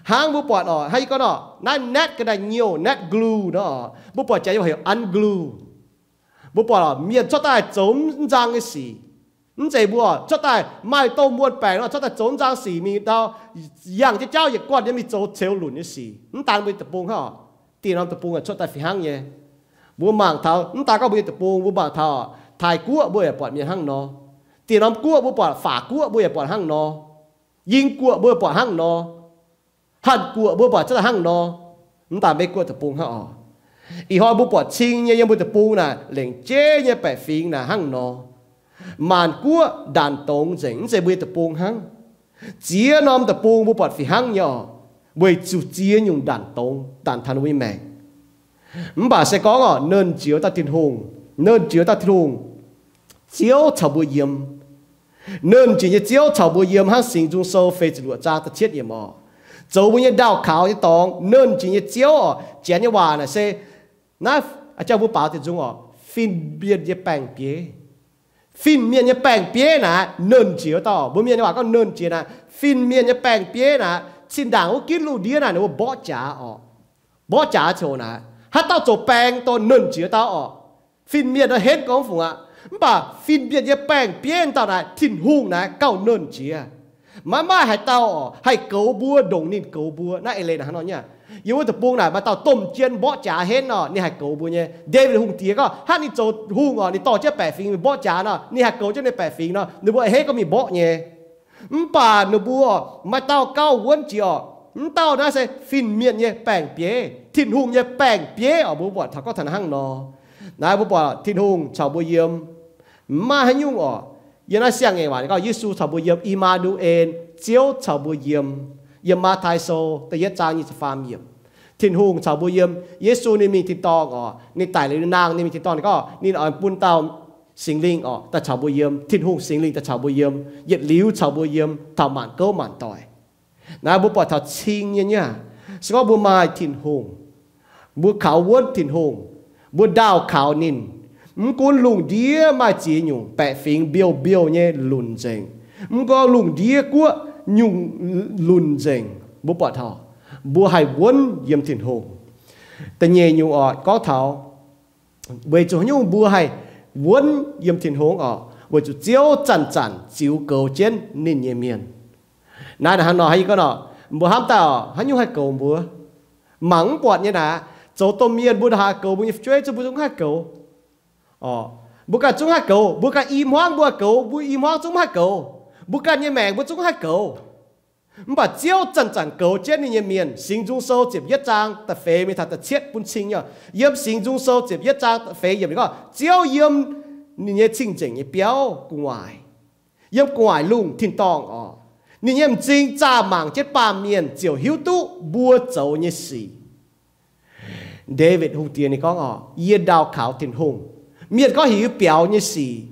Hnangv mbuo buatc orqc, hnangv yie gorngv orqc, naaiv net ga'naaiv-nyouh, net glue nor, mbuo buatc jaax nyei waac heuc unglue. Mbuo buatc orqc, mienh cuotv daaih zoux mv nzang nyei sic. Mv zeiz mbuo cuotv daaih maaih dongh muonh baengc nor, cuotv daaih zoux mv nzang sic mingh ndau, yangh jienv jauv yietc guanh nyei mingh zoux ceux lunc nyei sic. Mv daan mbuo deic-bung hnangv orqc, dieh norm deic-bung cuotv daaih fih hnangv nyei. Mbuo mangc taux mv daan gorngv mbuo nyei deic-bung, mbuo mangc taux Taiv Guoqv mbuo yaac buatc mienh hnangv nor. Dieh norm guoqv mbuo buatc, Faac Guoqv mbuo yaac buatc hnangv nor. Ying Guoqv mbuo buatc hnangv nor. Hatc Guoqv mbuo buatc cuotv daaih hnangv nor. Mv daan Meiv Guoqv deic-bung hnangv orqc. Ih hnoi mbuo buatc cing nyei yiem mbuo deic-bung naaic lengc jeiv nyei baeqc fingx naaic hnangv nor. Maanc Guoqv ndaanc dongz nzengc, mv zeiz mbuo nyei deic-bung hnangv. Ziex norm deic-bung mbuo buatc fih hnangv nyei orqc, weic zuqc ziex nyungc ndaanc dongz, ndaanc taux ninh mbuo nyei maengc. Mv baac se gorngv orqc, nernh Jiex dauh Tin-Hungh, nernh Jiex dauh Tin-Hungh, Ziouv caux mbuo yiem. Nernh Jiex nyei Ziouv caux mbuo yiem hnangv Singx Nzung Sou feix ziepc luoqc zaang da'cietv yiemc orqc, zoux mbuo nyei ndaauh kaux nyei dorngx. Nernh Jiex nyei Ziouv orqc, Janx nyei waac naaic se, naaiv jang mbuo baaux deix nzung orqc, fin-mienh nyei baeng-bieiv. Fin-mienh nyei baeng-bieiv naaic nernh Jiex dauh. Mbuo Mienh nyei waac gorngv nernh Jiex naaic, fin-mienh nyei baeng-bieiv naaic, zinh ndaangc wuov ginv lungh ndiev naaic ninh mbuo mborqv jaax orqc. Mborqv jaax ziouc naaic, haaix dauh zoux baeng dongh nernh Jiex dauh orqc. Fin-mienh nor henv gorngv fungc aqv. Mv baac fin-mienh nyei baeng-bieiv dauh naaic, Tin-Hungh naaic gauh nernh Jiex. Maiv maaih haaix dauh orqc haih goux mbuo ndongc ninh goux mbuo. Naaiv eix leiz naaic hnangv nor nyei. Yiem wuov deic-bung naaic maaih dauh domh jien mborqv jaax henv nor, ninh haih goux mbuo nyei. Ndaawitv Hungh Diex gorngv hnangv ninh zoux hungh orqc, ninh dorh jienv baeqc fingx mingh mborqv jaax nor, ninh haih goux jienv ninh baeqc fingx nor, ninh mbuo a'hneiv gorngv mingh mborqv nyei. Mv baac ninh mbuo maaih dauh gauh wuonv jiex orqc. Mv dauh naaiv se fin-mienh nyei baeng-bieiv, Tin-Hungh nyei baeng-bieiv orqc. Mbuo buatc taux gorngv taux hnangv nor. Naaiv mbuo buatc Tin-Hungh caux mbuo yiem. Mv maaih haaix nyungc orqc. Yiem naaiv siang-ngaengc waac gorngv Yesu caux mbuo yiem, I^maa^nu^en, Ziouv caux mbuo yiem. Yiem Matv^tai Sou da'yietv zaang nyic ziepc faam yiemc. Tin-Hungh caux mbuo yiem. Yesu ninh mingh tin-dorngh orqc, ninh daic liuz ninh nangh, ninh mingh tin-dorngh, ninh gorngv ninh oix bun dauh Singx Lingh orqc daaih caux mbuo yiem. Tin-Hungh Singx Lingh daaih caux mbuo yiem, yietc liuz caux mbuo yiem taux maanc gouv maanc doic. Naaiv mbuo buatc taux cing nyei nyei aac. Se gorngv mbuo maaih Tin-Hungh, mbuo kaux wuonv Tin-Hungh, mbuo ndaauh kaux ninh, mv gunv lungh ndiev maaih ziex nyungc baeqc fingx mbiouh mbiouh nyei lunc nzengc, mv gunv lungh ndiev guoqv nyungc lunc nzengc, mbuo buatc taux Mbuo haih wuonv yiem Tin-Hungh. Da'nyeic nyungc oc, gorngv taux weic zuqc haaix nyungc mbuo haih wuonv yiem Tin-Hungh oc, weic zuqc Ziouv zanc-zanc ziux goux jienv ninh nyei mienh. Naaiv hnangv nor, hnangv yie gorngv nor, mbuo hnamv daaih oc, haaix nyungc haih goux mbuo? Mangc mv buatc nyei naaic, zoux domh mienh mbuo ndongc haaix goux mbuo nyei fu'jueiv, zungv mbuo zungv haih goux. Mbuo ganh zungv haih goux, mbuo ganh i hmuangv mbuo haih goux, mbuo i hmuangv zungv mv haih goux. Mbuo ganh nyei maengc mbuo zungv haih goux. Mv baac Ziouv zanc-zanc goux jienv ninh nyei mienh. Singx Nzung Sou ziepc yietv zaang da'feix mingh taux da'cietv bun cing nyei. Yiem Singx Nzung Sou ziepc yietv zaang da'feix yiemc ninh gorngv, Ziouv yiem ninh nyei cing-nzengc nyei biauv gu'nguaaic, yiem gu'nguaaic lungh tin-dorngh oc, ninh nyei m'zing zaah mangc jienv baamh mienh ziouc hiuv duqv mbuo zoux nyei sic. Ndaawitv Hungh Diex ninh gorngv oc, yie ndau kaux Tin-Hungh. Mienh gorngv heuc yie biaux nyei sic,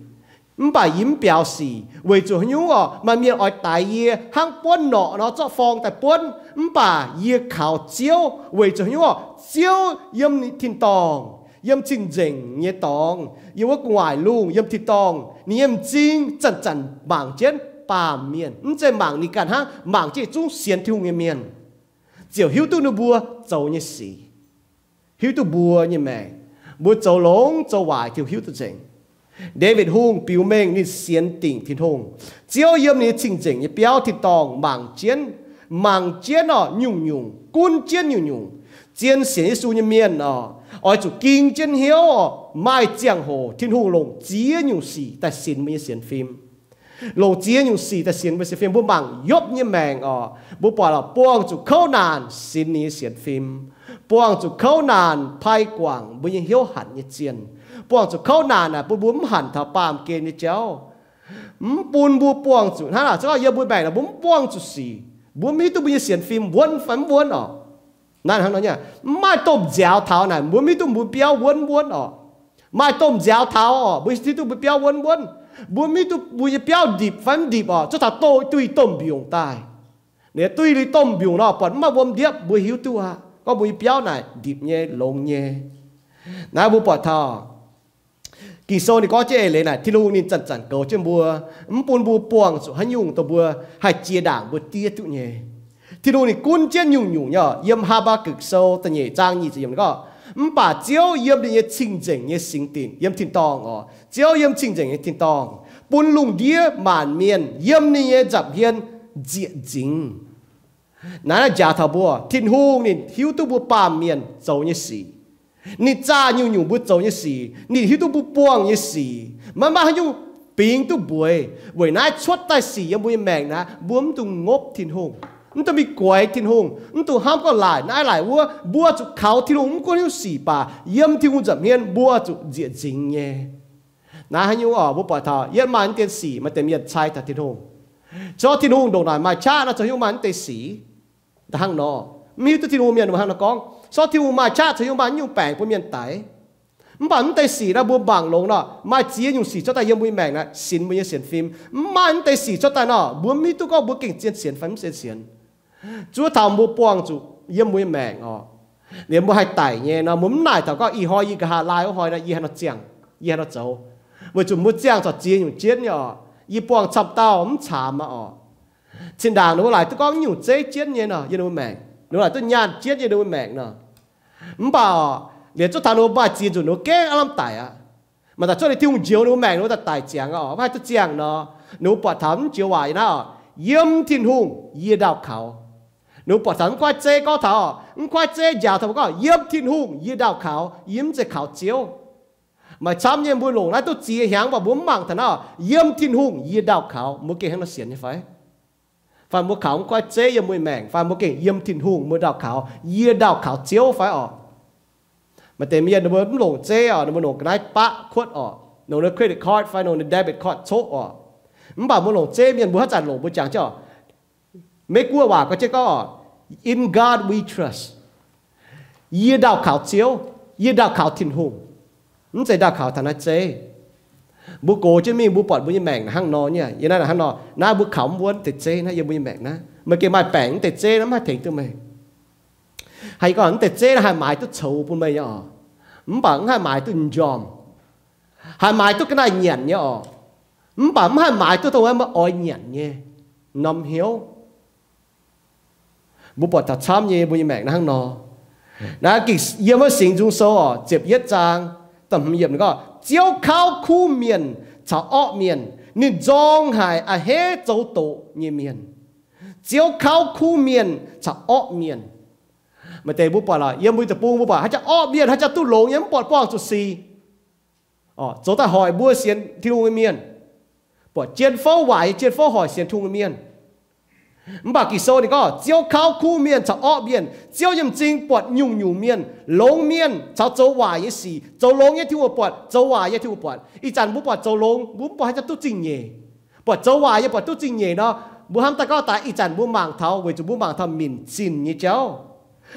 mv baac yie mv biaux sic. Weic zuqc haaix nyungc oc? Maaih mienh oix daix yie hnangv buonv norqc nor zorqv forng daaih buonv, mv baac yie kaux Ziouv. Weic zuqc haaix nyungc oc? Ziouv yiem tin-dorngh, yiem cing-nzengc nyei dorngx, yiem wuov gu'nguaaic lungh, yiem tin-dorngh, ninh nyei m'zing zanc-zanc mangc jienv baamh mienh. Mv zeiz mangc ninh ganh hnangv, mangc jienv yietc zungv sienx Tin-Hungh nyei mienh, ziouc hiuv duqv ninh mbuo zoux nyei sic, hiuv duqv mbuo nyei maengc, mbuo zoux longx zoux waaic, Tin-Hungh hiuv duqv nzengc. Ndaawitv Hungh biux mengh ninh sienx dingc Tin-Hungh. Ziouv yiem ninh nyei cing-nzengc nyei biauv tin-dorngh mangc jienv, mangc jienv oc, nyungc-nyungc gunv jienv nyungc-nyungc. Zien sienx Yesu nyei mienh oc, oix zuqc ging jienv hnyouv oc, maaih ziangh hoc Tin-Hungh longc ziex nyungc sic daaih sinx mbuo nyei sienx fim. Longc ziex nyungc sic daaih sinx mbuo sienx fim. Mbuo mangc Yopv nyei maengc oc, mbuo buatc oc, buangh zuqc kouv naanc sinx ninh nyei sienx fim, buangh zuqc kouv naanc pai guangc mbuo nyei hnyouv hanc nyei zienh, buangh zuqc kouv naanc naaic bun mbuo mv hanc taux baamh gen nyei jauv, mv bun mbuo buangh zuqc hnangv naaic. Se gorngv yiem mbuo maengc naaic mbuo mv buangh zuqc sic, mbuo mv hiuv duqv mbuo nyei sienx fim wuonv fai mv wuonv oc. Naaiv hnangv nor nyei, mv maaih domh nziaaux taux naaic mbuo mv hiuv duqv mbuo biauv wuonv wuonv oc. Maaih domh nziaaux taux oc, mbuo hiuv duqv mbuo biauv wuonv wuonv. Mbuo mv hiuv duqv mbuo nyei biauv ndipc fai mv ndipc oc. Zuov taux doix duih domh mbiungc daaih, ninh duih liuz domh mbiungc nor buatc mv maaih wuom ndiepv, mbuo hiuv duqv aqv gorngv mbuo nyei biauv naaic ndipc nyei, longx nyei. Naaiv mbuo buatc taux Ging-Sou ninh gorngv jienv eix leiz naaic, Tin-Hungh ninh zanc-zanc goux jienv mbuo, mv bun mbuo buangh zuqc haaix nyungc dongh mbuo haih jiex ndaangc mbuo diev duqv nyei. Tin-Hungh ninh gunv jienv nyungc-nyungc nyei. Yiem Haa^mbaa^gukc Sou da'nyeic zaang nyic ziepc yiemc ninh gorngv, mv baac Ziouv yiem ninh nyei cing-nzengc nyei singx dinc, yiem tin-dorngh oc. Ziouv yiem cing-nzengc nyei tin-dorngh bun lungh ndiev maanc mienh yiem ninh nyei nza'hmien nzieqc nzingx. Naaiv naaiv njaaux taux mbuo, Tin-Hungh ninh hiuv duqv mbuo baamh mienh zoux nyei sic. Ninh zaah nyungc-nyungc mbuo zoux nyei sic, ninh hiuv duqv mbuo buangh nyei sic. Maiv maaih haaix nyungc bingx duqv mbueiz. Weic naaiv cuotv daaih sic yiem mbuo nyei maengc naaiv, mbuo mv dungx ngopv Tin-Hungh, mv dungx mingh guaix Tin-Hungh, mv dungx hnamv gorngv laaic naaiv laaic wuov. Mbuo zuqc kaux Tin-Hungh mv gunv haaix nyungc sic baac yiem Tin-Hungh nza'hmien mbuo zuqc nzieqc nzingx nyei. Naaiv haaix nyungc oc? Mbuo buatc taux yiem maaih naaiv deix sic maaih deix mienh cai taux Tin-Hungh. Se gorngv Tin-Hungh ndongc naaic maaih qaqv nor, zoux haaix nyungc maaih naaiv deix sic? Da'hnangv nor, mv hiuv duqv Tin-Hungh mienh mbuo hnangv nor gorngv. Se gorngv Tin-Hungh maaih qaqv, zoux haaix nyungc maaih naaiv nyungc baengc bun mienh daix? Mv baac naaiv deix sic naaiv mbuo mangc longx nor, maaih ziex nyungc sic cuotv daaih yiem mbuo nyei maengc naaiv sinx mbuo nyei sienx fim. Mv maaih naaiv deix sic cuotv daaih nor, mbuo mv hiuv duqv gorngv mbuo gengh zien sienx fai mv zien sienx. Zuov taux mbuo buangh zuqc yiem mbuo nyei maengc oc, liemh mbuo haih daic nyei nor, mbuo mv naaic taux gorngv ih hnoi yie nqa'haav laai wuov hnoi nor yie haaix nor ziangh, yie haaix nor zoux. Weic zuqc mbuo ziangh corc ziex nyungc jienv nyei oc. Yie buangh camv dauh mv caamx aqv oc. Zinh ndaangc ninh mbuo laaic duqv gorngv nyungc zeiv jienv nyei nor yiem ninh mbuo maengc, ninh mbuo laaic duqv nyaanh jienv yiem ninh mbuo maengc nor. Mv baac oc, liemh zuov taux ninh mbuo maaih ziex nzunc ninh mbuo gengh aav lamh daic aqv. Maaih daaih cuotv liuz Tin-Hungh njoux ninh mbuo maengc, ninh mbuo daaih daic ziangx oc, mv haih duqv ziangh nor. Ninh mbuo buatc taux mv joux waac yiem naaiv oc, yiem Tin-Hungh yie ndaauh kaux. Ninh mbuo buatc taux mv guaiv zeiv gorngv taux oc, mv guaiv zeiv njaaux taux mbuo gorngv, yiem Tin-Hungh yie ndaauh kaux, yie mv zeiz kaux Ziouv. Maaih camv nyei mbuo longc naaiv duqv ziex hnyangx, mv baac mbuo mv mangc taux naaiv oc, yiem Tin-Hungh yie ndaauh kaux, mbuo gengh hnangv nor sienx nyei fai? Fai mbuo kaux mv guaiv zeiv yiem mbuo nyei maengc, fai mbuo gengh yiem Tin-Hungh mbuo ndaauh kaux, yie ndaauh kaux Ziouv fai oc? Maaih deix mienh ninh mbuo mv longc zeiv oc, ninh mbuo longc ga'naaiv baqv kuotv oc, longc ninh credit card fai longc ninh debit card coqv oc. Mv baac mbuo longc zeiv mienh mbuo haaix zanc longc mbuo jangx jienv oc, Meiv-Guoqv waac gorngv jienv gorngv oc, In God we trust. Yie ndaauh kaux Ziouv, yie ndaauh kaux Tin-Hungh, mv zeiz ndaauh kaux taux naaiv zeiv. Mbuo gox jienv mingh mbuo buatc mbuo nyei maengc hnangv nor nyei, yie naaiv hnangv nor, naaiv mbuo kaux mv wuonv deix zeiv naaiv yiem mbuo nyei maengc naaiv, meih gengh maaih baengc mv deix zeiv naaiv mv haih tengx duqv meih. Haiz gorngv mv deix zeiv naaiv haih maaiz duqv coux bun meih nyei oc, mv baac mv haih maaiz duqv m'njormh. Haih maaiz duqv ga'naaiv nyanc nyei oc, mv baac mv haih maaiz duqv dongh meih oix nyanc nyei norm hnyouv. Mbuo buatc taux camv nyei mbuo nyei maengc naaiv hnangv nor. Naaiv ging yiem wuov Singx Nzung Sou oc, ziepc yietv zaang, da'hmz yiemc gorngv, Ziouv kauv kuv mienh caux orqv mienh, ninh nzorng haic a'hneiv zoux doqc nyei mienh. Ziouv kauv kuv mienh caux orqv mienh. Maaih deix mbuo buatc lorqc, yiem mbuo deic-bung mbuo buatc haaix jaax orqv mienh, haaix jaax duqv longx nyei, mv buatc buangh zuqc sic. Zoux daaih hoic mbuo sienx Tin-Hungh nyei mienh. Buatc jien fouv waaic nyei, jien fouv hoic sienx Tin-Hungh nyei mienh. Mv baac Ging-Sou ninh gorngv, Ziouv kauv kuv mienh caux orqv mienh. Ziouv yiem m'zing buatc nyungc-nyungc mienh, longx mienh caux zoux waaic nyei sic. Zoux longx nyei Tin-Hungh buatc, zoux waaic nyei Tin-Hungh buatc. Ih zanc mbuo buatc zoux longx, mbuo mv buatc haaix jaax duqv zingh nyeic. Buatc zoux waaic nyei buatc duqv zingh nyeic nor, mbuo hnamv daaih gorngv daaih ih zanc mbuo mangc taux, weic zuqc mbuo mangc taux minc zinh nyei jauv.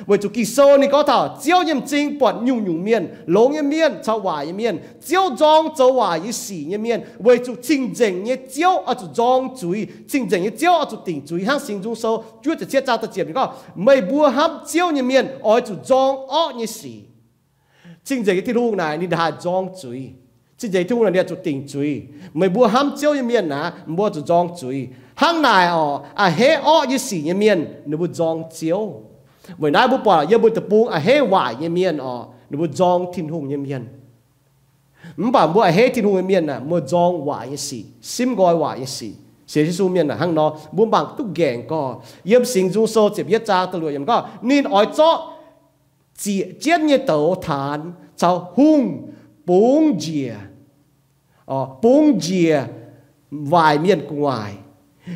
Weic zuqc Ging-Sou ninh gorngv taux Ziouv yiem m'zing buatc nyungc-nyungc mienh, longx nyei mienh caux waaic nyei mienh. Ziouv nzorng zoux waaic nyei sic nyei mienh, weic zuqc cing-nzengc nyei Ziouv oix zuqc nzorng zuiz. Cing-nzengc nyei Ziouv oix zuqc dingc zuiz. Hnangv Singx Nzung Sou juov ziepc cietv zaang da'ziepc yiemc gorngv, meih mbuo hnamv Ziouv nyei mienh oix zuqc nzorng orqv nyei sic. Cing-nzengc nyei Tin-Hungh naaic ninh haih nzorng zuiz. Cing-nzengc nyei Tin-Hungh naaic ninh oix zuqc dingc zuiz. Meih mbuo hnamv Ziouv nyei mienh naaic, mbuo zuqc nzorng zuiz. Hnangv naaic oc, a'hneiv orqv nyei sic nyei mienh ninh mbuo nzorng Ziouv. Weic naaiv mbuo buatc yiem mbuo deic-bung a'hneiv waaic nyei mienh oc, ninh mbuo nzorng Tin-Hungh nyei mienh. Mv baac mbuo a'hneiv Tin-Hungh nyei mienh aah, mbuo nzorng waaic nyei sic, simv nqoi waaic nyei sic. Sienx Yesu mienh aah, hnangv nor mbuo mangc duqv nqaengc gorx. Yiem Singx Nzung Sou ziepc yietv zaang da'luoqc yiemc gorngv, ninh oix zorqv zieqc jienv nyei douz taanx caux hungh bungx njiec, bungx njiec waaic mienh gu'nguaaic.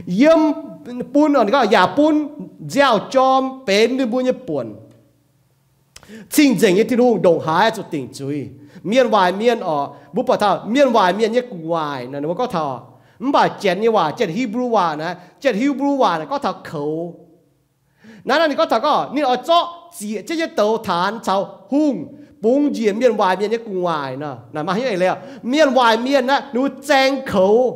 Yiem bun, yaac bun nziaaux-jorm benx ninh mbuo nyei buonc. Cing-nzengc nyei Tin-Hungh ndongc haaix zuqc dingc zuiz? Mienh waaic mienh oc, mbuo buatc taux mienh waaic mienh nyei gu'nguaaic naaic, ninh mbuo gorngv taux, mv baac Janx nyei waac, Janx Hipv^lu waac naaic, Janx Hipv^lu waac naaic gorngv taux koux. Naaiv naaiv ninh gorngv taux gorngv ninh oix zorqv zieqc jienv nyei douz taanx caux hungh bungx njiec mienh waaic mienh nyei gu'nguaaic nor. Naaic maaih hnyouv eix leiz, mienh waaic mienh naaiv ninh mbuo zaeng koux,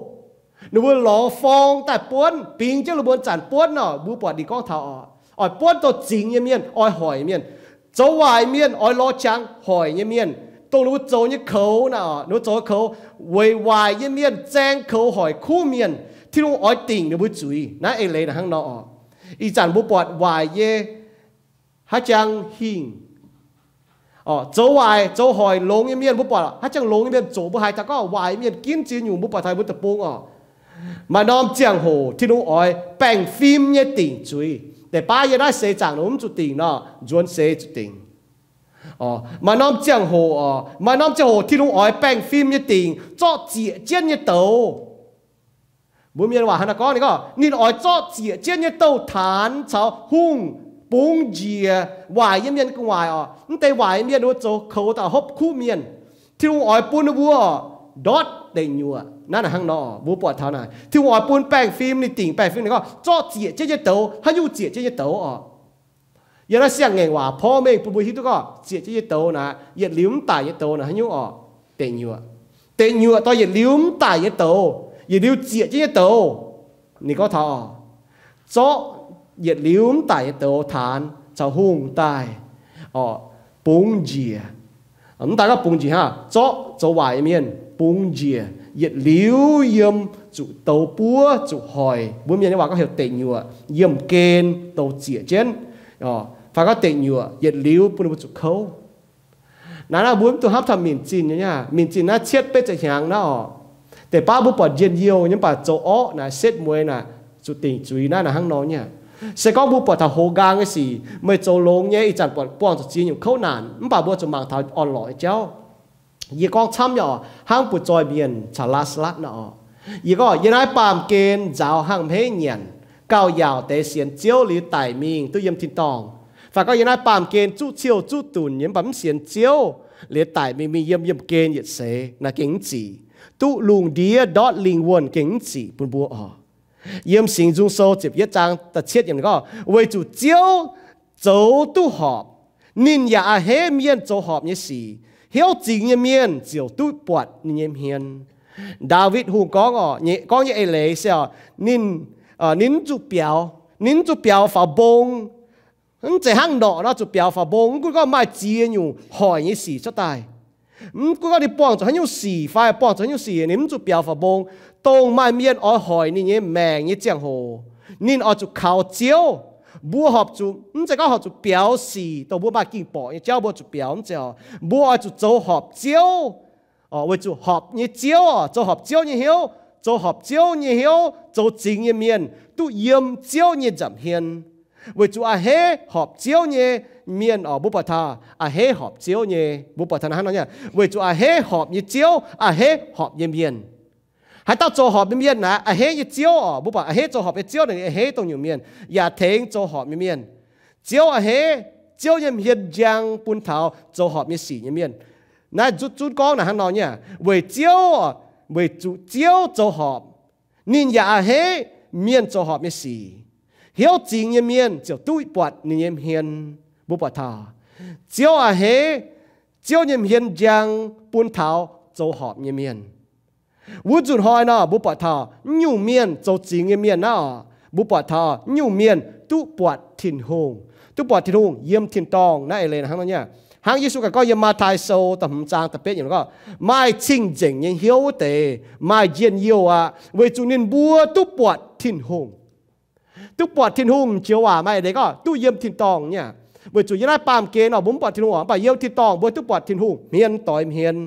ninh mbuo lorz forng daaih buonv, bingx jienv lungh muonz zanc buonv nor. Mbuo buatc ninh gorngv taux oc, oix buonv douz zingx nyei mienh, oix hoic mienh. Zoux waaic mienh oix lorz qangx hoic nyei mienh, dongh ninh mbuo zoux nyei koux naaic oc, ninh mbuo zoux nyei koux weic waaic nyei mienh zaeng koux hoic kuv mienh. Tin-Hungh oix dingc ninh mbuo zuiz. Naaiv eix leiz naaic hnangv nor oc. Ih zanc mbuo buatc waaic nyei haaix jangx hingh, zoux waaic zoux hoic longx nyei mienh, mbuo buatc haaix jangx longx nyei mienh zoqc, mbuo haiz taux gorngv waaic mienh ginv ziex nyungc, mbuo buatc taux mbuo deic-bung oc. Maaih norm ziangh hoc Tin-Hungh oix baengh fim nyei dingc zuiz. Deix baav yie naaiv seix zaangc nor mv zuqc dingc nor, nzuonx seix zuqc dingc. Maaih norm ziangh hoc oc, maaih norm ziangh hoc Tin-Hungh oix baengh fim nyei dingc zorqv zieqc jienv nyei douz. Mbuo mienh waac hnangv naaiv gorngv, ninh gorngv ninh oix zorqv zieqc jienv nyei douz taanx caux hungh bungx njiec waaic nyei mienh gu'nguaaic oc. Mv deix waaic nyei mienh ninh mbuo zoux koux daaih hopv kuv mienh. Tin-Hungh oix bun ninh mbuo ndortv deic nyuoqc. Naaiv naaic hnangv nor, mbuo buatc taux naaic Tin-Hungh oix bun baengh fim, ninh dingc baengh fim, ninh gorngv zorqv zieqc jienv nyei douz. Haaix nyungc zieqc jienv nyei douz oc? Yiem naaiv siang-ngaengc waac porv mengh bun mbuo hiuv duqv gorngv zieqc jienv nyei douz naaic yietc liuz mv daic nyei douz naaic haaix nyungc oc? Deic nyuoqc. Deic nyuoqc dorh yietc liuz mv daic nyei douz, yietc liuz zieqc jienv nyei douz. Ninh gorngv taux oc, zorqv yietc liuz mv daic nyei douz taanx caux hungh daaih oc, bungx njiec. Mv daaih gorngv bungx njiec hnangv, zorqv zoux waaic nyei mienh bungx njiec yietc liuz yiem zuqc douz buov, zuqc hoic. Mbuo mienh nyei waac gorngv heuc deic nyuoqc, yiemh gen douz zieqc jienv, fai gorngv deic nyuoqc yietc liuz bun ninh mbuo zuqc kouv. Naaiv naaiv mbuo mv dungx hnamv taux minc zinh nyei aqv. Minc zinh naaiv cietv betv ziepc hnyangx naaiv oc. Deix baav mbuo buatc njien-youh nyei, mv baac zoux orqv naaic setv mueiz naaic zuqc dingc zuiz naaiv naaic hnangv nor nyei. Se gorngv mbuo buatc taux hoz nqaang nyei sic, meih zoux longx nyei, ih zanc buatc buangh zuqc ziex nyungc kouv naanc, mv baac mbuo zuqc mangc taux orn-lorqc nyei jauv. Yie gorngv camv nyei oc, hnangv butv-zoih mienh caux la'salaatv naaiv oc. Yie gorngv yiem naaiv baamh gen nzaaux hnangv hmeiv nyanc, gauh yaauc deix sienx Ziouv liuz daic mingh duqv yiem tin-dorngh. Fai gorngv yiem naaiv baamh gen zuqv ciouh zuqv dunc nyei mv baac mv sienx Ziouv liuz daic mingh, mingh yiem yiemh gen yietc seix naaic gengh mv zic. Duqv lungh ndiev ndortv lingh wuonh gengh mv zic bun mbuo oc. Yiem Singx Nzung Sou ziepc yietv zaang da'cietv yiemc gorngv, weic zuqc Ziouv zoux duqv horpc, ninh yaac a'hneiv mienh zoux horpc nyei sic. Hnyouv zingx nyei mienh ziouc duqv buatc ninh nyei hmien. Ndaawitv Hungh gorngv oc, gorngv nyei eix leiz se oc, ninh, ninh mv zuqc biaux, ninh mv zuqc biaux faaux mbong. Mv zeiz hnangv norqc nor zuqc biaux faaux mbong, mv gunv gorngv maaih ziex nyungc hoic nyei sic cuotv daaih. Mv gunv gorngv ninh buangh zuqc haaix nyungc sic fai buangh zuqc haaix nyungc sic, ninh mv zuqc biaux faaux mbong. Dongh maaih mienh oix hoic ninh nyei maengc nyei ziangh hoc, ninh oix zuqc kaux Ziouv. Mbuo horpc zuqc, mv zeiz gorngv horpc zuqc biaux sic dongh mbuo maaih ging-borqc nyei jauv mbuo zuqc biaux, mv zeiz oc. Mbuo oix zuqc zoux horpc Ziouv, weic zuqc horpc nyei Ziouv oc, zoux horpc Ziouv nyei hnyouv, zoux horpc Ziouv nyei hnyouv, zoux zingx nyei mienh duqv yiem Ziouv nyei nza'hmien. Weic zuqc a'hneiv horpc Ziouv nyei mienh oc, mbuo buatc taux a'hneiv horpc Ziouv nyei, mbuo buatc taux hnangv nor nyei. Weic zuqc a'hneiv horpc nyei Ziouv, a'hneiv horpc nyei mienh. Haaix dauh zoux horpc nyei mienh naaic a'hneiv nyei Ziouv oc. Mbuo buatc a'hneiv zoux horpc nyei Ziouv naaic a'hneiv dongh nyungc mienh, yaac tengx zoux horpc nyei mienh. Ziouv a'hneiv, Ziouv nyei hmien njang bun taux zoux horpc nyei sic nyei mienh. Naaiv zutv zunv gorngv naaic hnangv nor nyei, weic Ziouv, weic zuqc Ziouv zoux horpc, ninh yaac a'hneiv mienh zoux horpc nyei sic. Hnyouv zingx nyei mienh ziouc duqv buatc ninh nyei hmien. Mbuo buatc taux Ziouv a'hneiv, Ziouv nyei hmien njang bun taux zoux horpc nyei mienh. Wuov nzunc hnoi nor mbuo buatc taux mv nyungc mienh, zoux zingx nyei mienh naaiv oc, mbuo buatc taux mv nyungc mienh duqv buatc Tin-Hungh, duqv buatc Tin-Hungh yiem tin-dorngh naaiv eix leiz hnangv nor nyei. Hnangv Yesu ganh gorngv yiem Matv^tai Sou da'hmz zaang da'betv yiemc gorngv, maaih cing-nzengc nyei hnyouv wuov deix maaih njien-youh aqv, weic zuqc ninh mbuo duqv buatc Tin-Hungh. Duqv buatc Tin-Hungh joux waac maaih eix leiz gorngv duqv yiem tin-dorngh nyei. Weic zuqc yiem naaiv baamh gen nor mbuo mv buatc Tin-Hungh oc, mv baac yiem tin-dorngh mbuo duqv buatc Tin-Hungh hmien doix hmien.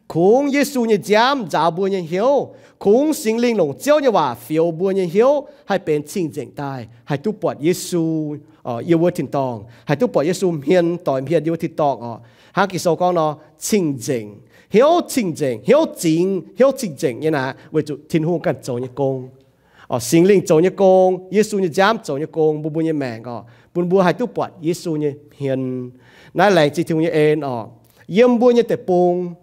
Kungx Yesu nyei nziaamv nzaaux mbuo nyei hnyouv, kungx Singx Lingh longc Ziouv nyei waac fioux mbuo nyei hnyouv haih benx cing-nzengc daaih, haih duqv buatc Yesu yiem wuov tin-dorngh, haih duqv buatc Yesu hmien doix hmien yiem wuov tin-dorngh oc. Hnangv Ging-Sou gorngv nor, cing-nzengc, hnyouv cing-nzengc, hnyouv zingx, hnyouv cing-nzengc nyei naaic, weic zuqc Tin-Hungh ganh zoux nyei gong. Singx Lingh zoux nyei gong, Yesu nyei nziaamv zoux nyei gong bun mbuo nyei maengc oc, bun mbuo haih duqv buatc Yesu nyei hmien. Naaiv laengz zingh Tin-Hungh nyei en oc. Yiem mbuo nyei deic-bung,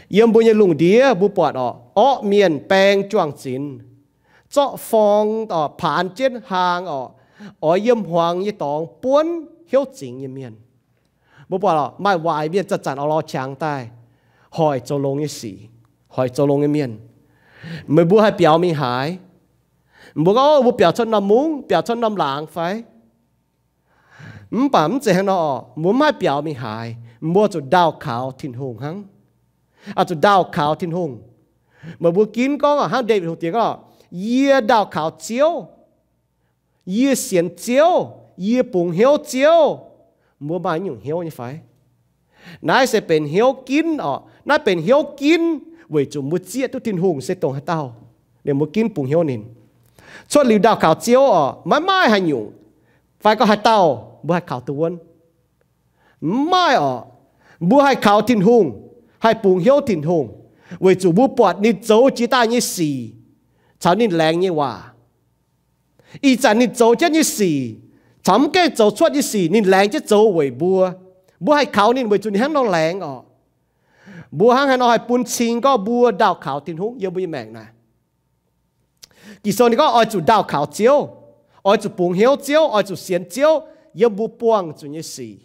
yiem mbuo nyei lungh ndiev mbuo buatc oc, orqv mienh baeng juang-zinx, zorqv forng oc, paanx jienv hlaang oc, oix yiem hmuangx nyei dorngx buonv hnyouv zingx nyei mienh. Mbuo buatc oc, maaih waaic mienh zanc-zanc oix lorz qangx daaih hoic zoux longx nyei sic, hoic zoux longx nyei mienh. Meih mbuo haih biaux mingh haaix? Mbuo gorngv, mbuo biaux cuotv norm mungv, biaux cuotv norm laangz fai? Mv baac mv zeiz hnangv nor oc. Mbuo mv haih biaux mingh haaix, mbuo zuqc ndaauh kaux Tin-Hungh hnangv. Oix zuqc ndaauh kaux Tin-Hungh. Meih mbuo ginv gorngv hnangv Ndaawitv Hungh Diex gorngv, yie ndaauh kaux Ziouv, yie sienx Ziouv, yie bungx hnyouv Ziouv. Mbuo maaih nyungc hnyouv nyei fai? Naaiv se benx hnyouv ginv oc. Naaiv benx hnyouv ginv weic zuqc mbuo zieqv duqv Tin-Hungh se dongh haaix dauh, liemh mbuo ginv bungx hnyouv ninh. Cuotv liuz ndaauh kaux Ziouv oc, maiv maaih haaix nyungc fai gorngv haaix dauh mbuo haih kaux duqv wuonv. Mv maaih oc. Mbuo haih kaux Tin-Hungh, haih bungx hnyouv Tin-Hungh, weic zuqc mbuo buatc ninh zoux jiex daaih nyei sic caux ninh laengz nyei waac. Ih zanc ninh zoux jienv nyei sic caux mv gaengh zoux cuotv nyei sic ninh laengz jienv zoux weic mbuo. Mbuo haih kaux ninh weic zuqc ninh hnangv nor laengz oc. Mbuo hnangv haaix nor haih bun cing gorngv mbuo ndaauh kaux Tin-Hungh yiem mbuo nyei maengc naaic? Ging-Sou ninh gorngv oix zuqc ndaauh kaux Ziouv, oix zuqc bungx hnyouv Ziouv, oix zuqc sienx Ziouv yiem mbuo buangh zuqc nyei sic.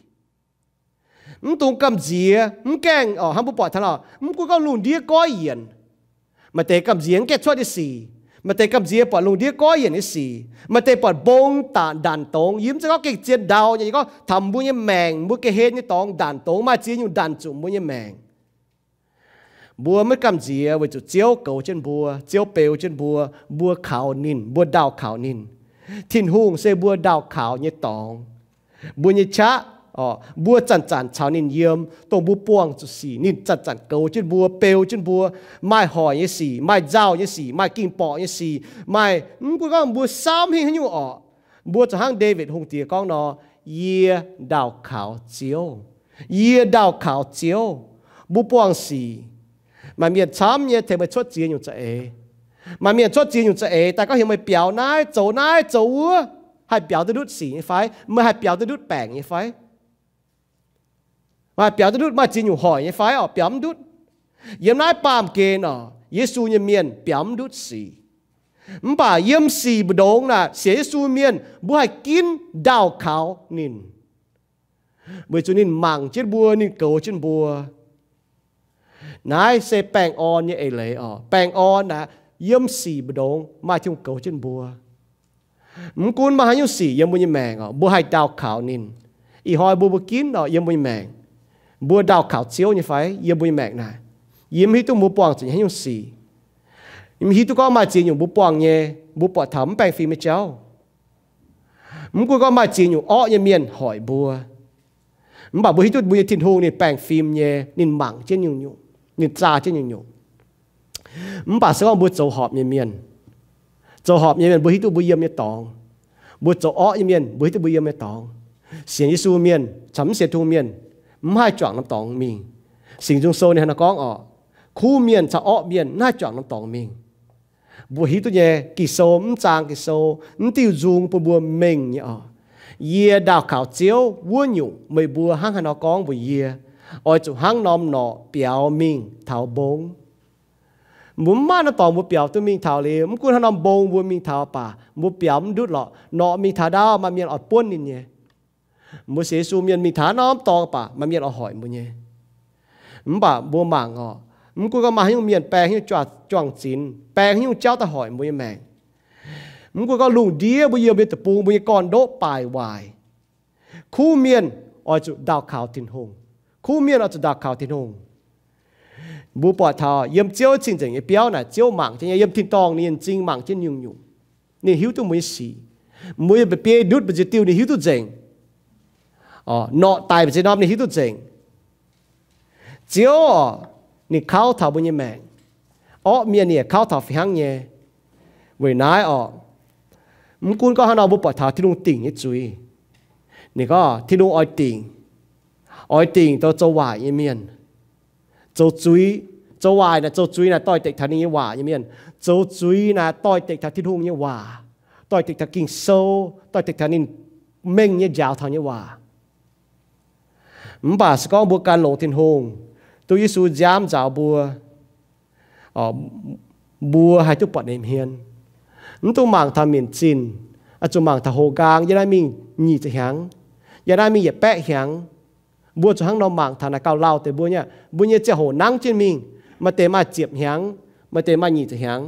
Mv dungx gamh nziex, mv gaengh oc, hnangv mbuo buatc taux nor, mv gunv gorngv lungh ndiev goiv yienc, maaih deix gamh nziex mv gaengh cuotv nyei sic, maaih deix gamh nziex buatc lungh ndiev goiv yienc nyei sic, maaih deix buatc mbong ndanc dongz, yie mv zeiz gorngv gengh zien ndau nyei, yie gorngv taux mbuo nyei maengc, mbuo ga'hlen nyei dorngx ndanc dongz, maaih ziex nyungc ndanc zuqc mbuo nyei maengc. Mbuo maiv gamh nziex weic zuqc Ziouv goux jienv mbuo, Ziouv beu jienv mbuo, mbuo kaux ninh, mbuo ndaauh kaux ninh. Tin-Hungh se mbuo ndaauh kaux nyei dorngx, mbuo nyei qaqv, mbuo zanc-zanc caux ninh yiem, dongh mbuo buangh zuqc sic ninh zanc-zanc goux jienv mbuo, beu jienv mbuo. Maaih hoic nyei sic, maaih nzauh nyei sic, maaih ging-borqc nyei sic, maaih mv gunv gorngv mbuo saamv hingh haaix nyungc orqc, mbuo zuqc hnangv Ndaawitv Hungh Diex gorngv nor, yie ndaauh kaux Ziouv, yie ndaauh kaux Ziouv. Mbuo buangh sic, maaih mienh camv nyei tengx meih cuotv ziex nyungc za'eix. Maaih mienh cuotv ziex nyungc za'eix daaih gorngv heuc meih biaux naaiv zoux naaiv zoux wuov, haih biaux duqv ndutv sic nyei fai? Meih haih biaux duqv ndutv baengc nyei fai? Maaih biaux duqv ndutv maaih ziex nyungc hoic nyei fai? Oc, biaux mv ndutv. Yiem naaiv baamh gen oc, Yesu nyei mienh biaux mv ndutv sic. Mv baac yiem sic mbu'ndongx naaic sienx Yesu mienh mbuo haih ginv ndaauh kaux ninh, weic zuqc ninh mangc jienv mbuo, ninh goux jienv mbuo. Naaiv se baengh orn nyei eix leiz oc. Baengh orn aeqv, yiem sic mbu'ndongx maaih Tin-Hungh goux jienv mbuo. Mv gunv maaih haaix nyungc sic yiem mbuo nyei maengc oc, mbuo haih ndaauh kaux ninh. Ih hnoi mbuo mbuo ginv oc, yiem mbuo nyei maengc, mbuo ndaauh kaux Ziouv nyei fai? Yiem mbuo nyei maengc naaic, yie mv hiuv duqv mbuo buangh zuqc haaix nyungc sic. Yie mv hiuv duqv gorngv maaih ziex nyungc mbuo buangh nyei, mbuo buatc taux mv baengh fim nyei jauv. Mv gunv gorngv maaih ziex nyungc orqv nyei mienh hoic mbuo, mv baac mbuo hiuv duqv mbuo nyei Tin-Hungh ninh baengh fim nyei, ninh mangc jienv nyungc-nyungc, ninh zaah jienv nyungc-nyungc. Mv baac se gorngv mbuo zoux horpc nyei mienh, zoux horpc nyei mienh mbuo hiuv duqv mbuo yiem nyei dorngx. Mbuo zoux orqv nyei mienh mbuo hiuv duqv mbuo yiem nyei dorngx. Sienx Yesu mienh caux mv sienx Tin-Hungh mienh mv haih juangc norm dorngx mingh. Singx Nzung Sou ninh hnangv naaiv gorngv orqc, kuv mienh caux orqv mienh mv haih juangc norm dorngx mingh. Mbuo hiuv duqv nyei, Ging-Sou mv zaang Ging-Sou mv diuh nzung bun mbuo mengh nyei orqc. Yie ndaauh kaux Ziouv wuov nyungc, meih mbuo hnangv haaix nor gorngv mbuox yie, oix zuqc hnangv norm norqc biaux mingh taux mbong. Mbuo mv maaih norm dorngx mbuo biaux duqv mingh taux liuz, mv gunv hnangv norm mbong mbuo mingh taux baac mbuo biaux mv ndutv lorqc. Norqc mingh taux ndaauv maaih mienh oix buonv ninh nyei. Mbuo sienx Yesu mienh mingh taux norm dorngx baac maaih mienh oix hoic mbuo nyei. Mv baac mbuo mangc orqc, mv gunv gorngv maaih haaix nyungc mienh baeng haaix nyungc juang-zinx, baeng haaix nyungc jauv daaih hoic mbuo nyei maengc, mv gunv gorngv lungh ndiev mbuo yiem nyei deic-bung mbuo nyei gorn-ndoqv baaih waaic, kuv mienh oix zuqc ndaauh kaux Tin-Hungh. Kuv mienh oix zuqc ndaauh kaux Tin-Hungh. Mbuo buatc taux yiem Ziouv cing-nzengc nyei biauv naaic, Ziouv mangc jienv nyei, yiem tin-dorngh ninh nyei m'zing mangc jienv nyungc-nyungc. Ninh hiuv duqv mbuo nyei sic. Mbuo yiem mba'biei ndutv mbu'ziex diuh ninh hiuv duqv nzengc. Norqc daic mbu'ziex norm ninh hiuv duqv nzengc. Ziouv orqc, ninh kauv taux mbuo nyei maengc. Orqv mienh ninh yaac kauv taux fih hnangv nyei. Weic naaiv orqc, mv gunv gorngv haaix nor mbuo buatc taux Tin-Hungh dingc nyei zuiz. Ninh gorngv Tin-Hungh oix dingc, oix dingc zoux, zoux waaic nyei mienh. Zoux zuiz, zoux waaic naaic, zoux zuiz naaic doix-dekc taux ninh nyei waac nyei mienh. Zoux zuiz naaic doix-dekc taux Tin-Hungh nyei waac, doix-dekc taux Ging-Sou, doix-dekc taux ninh mengh nyei njaaux taux nyei waac. Mv baac se gorngv mbuo gan longx Tin-Hungh, duqv Yesu nziaamv nzaaux mbuo, mbuo haih duqv buatc ninh hmien. Mv dungx mangc taux minc zinh, oix zuqc mangc taux houx nqaang, yiem naaiv mingh nyic ziepc hnyangx, yiem naaiv mingh yietc baeqv hnyangx. Mbuo zuqc hnangv nor mangc taux naaic gauh lauh deix mbuo nyei, mbuo nyei ziangh hoc nangv jienv mingh, maaih deix maaih ziepc hnyangx, maaih deix maaih nyic ziepc hnyangx,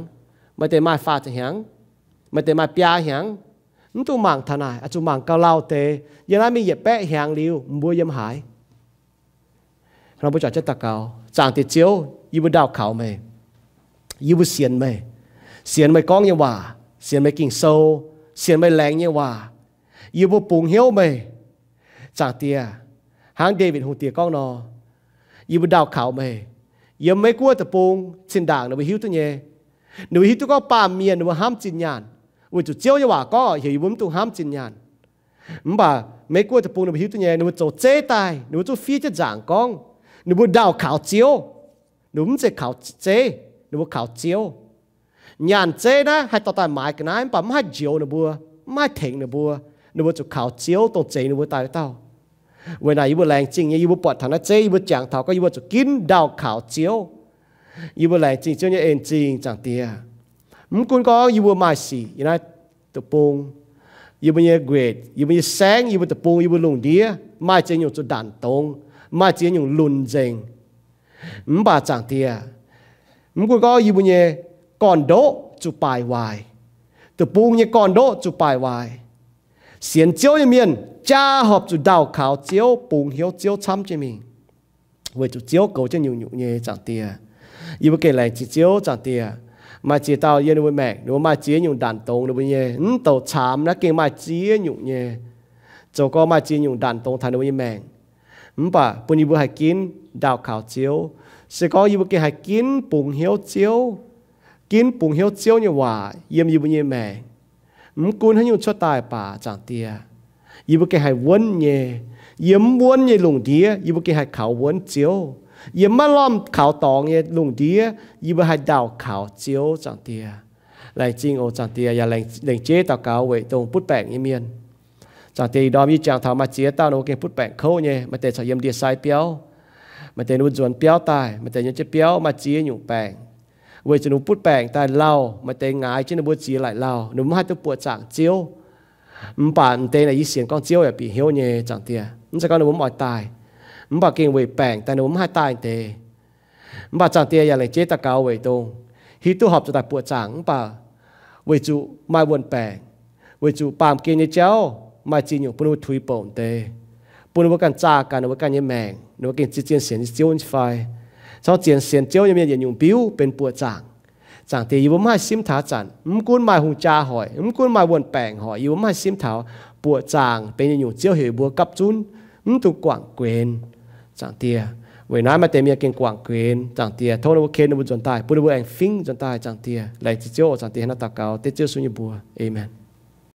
maaih deix maaih faah ziepc hnyangx, maaih deix maaih biaa hnyangx. Mv dungx mangc taux naaic, oix zuqc mangc gauh lauh deix, yiem naaiv mingh yietc baeqv hnyangx liuz mbuo yiem haaix. Nor mbuo juangc jienv daux gaux, Zaangc Diex Ziouv, yie mbuo ndaauh kaux meih. Yie mbuo sienx meih, sienx meih gorngv nyei waac, sienx meih Ging-Sou, sienx meih laengz nyei waac. Yie mbuo bungx hnyouv meih. Zaangc Diex, hnangv Ndaawitv Hungh Diex gorngv nor, yie mbuo ndaauh kaux meih. Yiem Meiv Guoqv deic-bung zinh ndaangc ninh mbuo hiuv duqv nyei, ninh mbuo hiuv duqv gorngv baamh mienh ninh mbuo hnamv zinh nyaanh, weic zuqc Ziouv nyei waac gorngv heuc yie mbuo mv dungx hnamv zinh nyaanh. Mv baac Meiv Guoqv deic-bung ninh mbuo hiuv duqv nyei, ninh mbuo zoux zeiv daaih, ninh mbuo zungv fiev jienv nzaangc gorngv ninh mbuo ndaauh kaux Ziouv. Ninh mbuo mv zeiz kaux zeiv, ninh mbuo kaux Ziouv. Nyaanh zeiv naaiv haih dorh daaih maaiz ga'naaiv, mv baac mv haih njoux ninh mbuo, mv haih tengx ninh mbuo. Ninh mbuo zuqc kaux Ziouv, dongh zeix ninh mbuo daaih wuov dauh. Weic naaic yie mbuo laengz zingh nyei, yie mbuo buatc taux naaiv zeiv, yie mbuo jangx taux gorngv yie mbuo zuqc ginv ndaauh kaux Ziouv. Yie mbuo laengz zingh Ziouv nyei en zingh, Zaangc Diex. Mv gunv gorngv yie mbuo maaih sic yiem naaiv deic-bung, yie mbuo nyei grade, yie mbuo nyei saengv, yie mbuo deic-bung, yie mbuo lungh ndiev maaih ziex nyungc zuqc ndanc dongz, maaih ziex nyungc lunc nzengc. Mv baac Zaangc Diex, mv gunv gorngv yie mbuo nyei gorn-ndoqv zuqc baaic waaic, deic-bung nyei gorn-ndoqv zuqc baaic waaic, sienx Ziouv nyei mienh jaa horpc zuqc ndaauh kaux Ziouv, bungx hnyouv Ziouv camv jienv mingh, weic zuqc Ziouv goux jienv nyungc-nyungc nyei, Zaangc Diex. Yie mbuo gengh laengz zingh Ziouv, Zaangc Diex. Maaih ziex dauh yiem ninh mbuo maengc, ninh mbuo maaih ziex nyungc ndanc dongz ninh mbuo nyei, mv douc caamx naaiv gengh maaih ziex nyungc nyei. Zoux gorngv maaih ziex nyungc ndanc dongz taux ninh mbuo nyei maengc, mv baac bun yie mbuo haih ginv ndaauh kaux Ziouv. Se gorngv yie mbuo gengh haih ginv bungx hnyouv Ziouv, ginv bungx hnyouv Ziouv nyei waac yiem yie mbuo nyei maengc. Mv gunv haaix nyungc cuotv daaih baac, Zaangc Diex, yie mbuo gengh haih wuonv nyei. Yiem mv wuonv nyei lungh ndiev yie mbuo gengh haih kaux wuonv Ziouv. Yiem maiv lomh kaux dorngx nyei lungh ndiev yie mbuo haih ndaauh kaux Ziouv, Zaangc Diex. Laengz zingh oc, Zaangc Diex, yaac laengz jeiv daux gaux weic dongh butv baengc nyei mienh. Zaangc Diex, ih ndorm yie jangx taux maaih ziex dauh ninh mbuo gengh butv baengc kouv nyei, maaih deix corc yiem ndie-sai biauv, maaih deix ninh mbuo nzuonx biauv daaih, maaih deix yiem jienv biauv, maaih ziex nyungc baengc. Weic zuqc ninh mbuo butv baengc daaih lauh, maaih deix ngaix jienv ninh mbuo ziex laic lauh, ninh mbuo mv haih duqv buoqc zaangc Ziouv. Mv baac m'deix naaic yie sienx gorngv Ziouv yaac bieqc hnyouv nyei, Zaangc Diex. Mv zeiz gorngv ninh mbuo mv oix daaih, mv baac gengh weic baengc daaih ninh mbuo mv haih daaih deix. Mv baac Zaangc Diex yaac laengz jeiv daux gaux weic dongh hiuv duqv horpc zuqc daaih buoqc zaangc mv baac weic zuqc maaih wuon-baengc, weic zuqc baamh gen nyei jauv maaih ziex nyungc bun ninh mbuo tuix bouc deix, bun ninh mbuo ganh zaah ganh ninh mbuo ganh nyei maengc, ninh mbuo gengh zien-zien sienx Ziouv nyei fai. Cingx zien sienx Ziouv nyei mienh yietc nyungc mbiuv benx buoqc zaangc. Zaangc Diex, yie mbuo maiv haih simv taux zanc, mv gunv maaih hungh jaa hoic, mv gunv maaih wuon-baengc hoic, yie mbuo maiv haih simv taux. Buoqc zaangc benx yietc nyungc Ziouv heuc yie mbuo gapv zunv, mv dungx guangc guenx. Zaangc Diex, weic naaiv maaih deix mienh gengh guangc guenx. Zaangc Diex, tov ninh mbuo ken ninh mbuo nzuonx daaih, bun ninh mbuo aengx fingv nzuonx daaih. Zaangc Diex, laengz zingh Ziouv. Zaangc Diex, hnangv naaiv daux gaux dengv Ziouv Yesu nyei mbuox. Aamen.